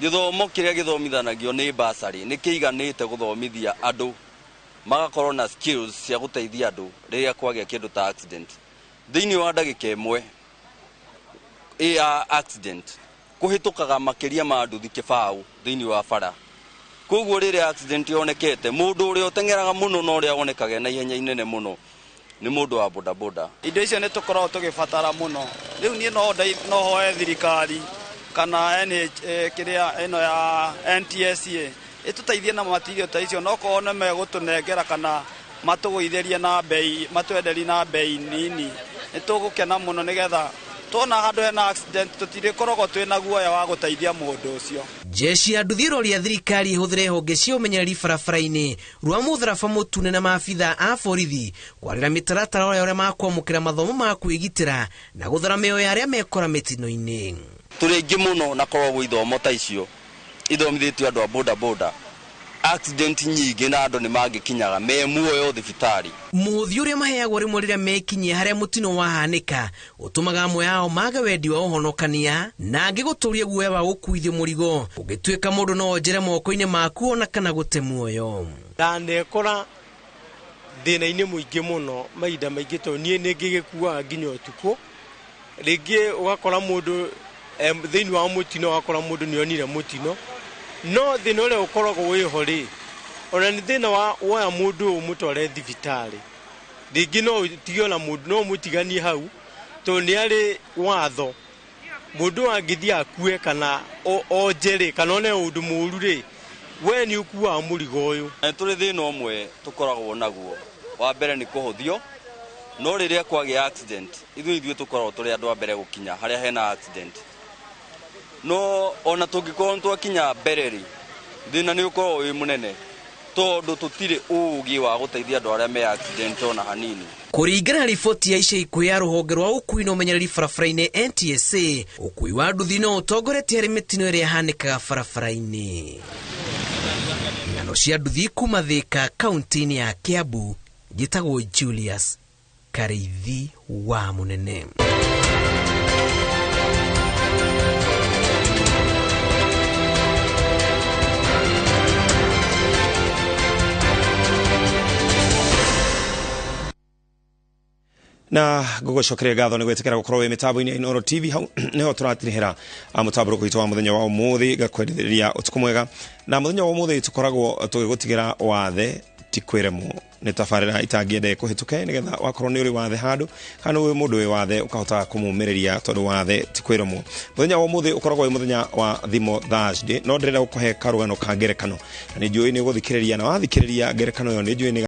gĩthomo kĩrĩa gĩthomithanagio nĩ basarĩ nĩ kĩiganĩte gũthomithia andũ magakorwo na skills cia gũteithia andũ rĩrĩa kwagĩa kĩndũ ta accident. Thĩinĩ wa ndagĩka ĩmwe ya accident kũhĩtũkaga makĩria ma nduthi kĩbaũ thĩinĩ wa bara. Koguo rĩrĩa accident yonekete mũndũ ũrĩa ũteng'eraga mũno na ũrĩa wonekaga na ihenya inene mũno nĩ mũndũ wa bodaboda. Indo icio nĩ tũkoragwo tũgĩbatara mũno. Rĩu niĩ no hoe thirikari kana NH kĩrĩa ĩno ya NTSA ĩtũteithie na matirio ta icio, no korwo nĩ megũtũnengera kana matũgũithĩrie na bei, matwenderie na bei nini, nĩ tũgũkena mũno nĩgetha tuona handũ hena accident tũtirĩkoragwo twĩna guoya wa gũteithia mũndũ ũcio. Jeshi ya nduthi ĩroria thirikari ĩhũthĩre honge cia ũmenyereri barabara-inĩ rwa mũtharaba mũtune na maabitha a borithi kwarĩra mĩtaratara ũrĩa makwamũkĩra mathomo ma kwĩgitĩra na gũthara mĩoyo ya arĩa mekora mĩtino-inĩ. Tũrĩ aingĩ mũno na koragwo ithomo ta icio ithomithĩtio andũ a bodaboda, accident nyingĩ na andũ nĩ mangĩkinyaga me muoyo thibitarĩ. Mũhothi ũrĩa maheagwo rĩmwe rĩrĩa mekinyia harĩa mũtino wahanĩka ũtũmaga amwe ao mage wendi wa ũhonokania na angĩ gũtũria guoya wa gũkuithio mũrigo ũngĩtuĩka mũndũ no onjere moko-inĩ maku ona kana gũte muoyo. Ndanekora thĩna-inĩ mũingĩ mũno mahinda maingĩ tondũ niĩ nĩ ngĩgĩkuaga nginya ũtukũ. Rĩngĩ ũgakora mũndũ thĩinĩ wa mũtino, ũgakora mũndũ nĩ onire mũtino, no thĩna ũrĩa ũkoragwo wĩho rĩ, ona nĩ thĩna wa woya mũndũ ũyũ ũmũtware thibitarĩ, rĩngĩ no ũtige ona mũndũ no ũmũtiganie hau tondũ nĩ arĩ watho mũndũ angĩthiĩ akue kana onje rĩ, kana one ũndũ mũũru rĩ, we nĩ ũkuaga mũrigo ũyũ. Nĩ tũrĩ thĩna ũmwe tũkoragwo naguo, wa mbere nĩ kũhũthio, no rĩrĩa kwagĩa accident ithuĩ tũkoragwo tũrĩ andũ a mbere gũkinya harĩa hena accident. No ona tũngĩkorwo nĩ twakinya mbere rĩ, thĩna nĩ ũkoragwo wĩ mũnene tondũ tũtirĩ ũũgĩ wa gũteithia andũ arĩa me accident ona hanini. Kũringana na riboti ya ica ikuhĩ ya rũhonge rwa ũkui na ũmenyereri barabara-inĩ NTSA, ũkui wa nduthi no ũtongoretie harĩ mĩtino ĩrĩa ĩhanĩkaga barabara-inĩ. Ng'ano cia nduthi kuma Thika kaunti-inĩ ya Kiambu, njĩtagwo Julius Karĩithi wa Mũnene. Na ngũgũcokeria ngatho nĩ gwĩtĩkĩra gũkorwo wĩ mĩtambo-inĩ ya Inooro TV. Hau nĩho tũratirihĩra mũtambũrũko witũ wa mũthenya wa ũmũthĩ, ngakwendithĩria ũtukũ mwega. Na mũthenya wa ũmũthĩ tũkoragwo tũgĩgũtigĩra wathe ti kwĩremwo, nĩ tabarĩra itangĩenda ĩkũhĩtũke nĩgetha wakorwo nĩ ũrĩ wathe handũ kana wĩ mũndũ wĩ wathe ũkahota kũmũmĩrĩria tondũ wathe ti kwĩremwo. Mũthenya wa ũmũthĩ ũkoragwo wĩ mũthenya wa Thimo Thursday, no ndĩrenda gũkũhe karũgano ka ngerekano na nĩ njũĩ nĩ ũgũthikĩrĩria, na wathikĩrĩria ngerekano ĩyo nĩ njũĩ nĩ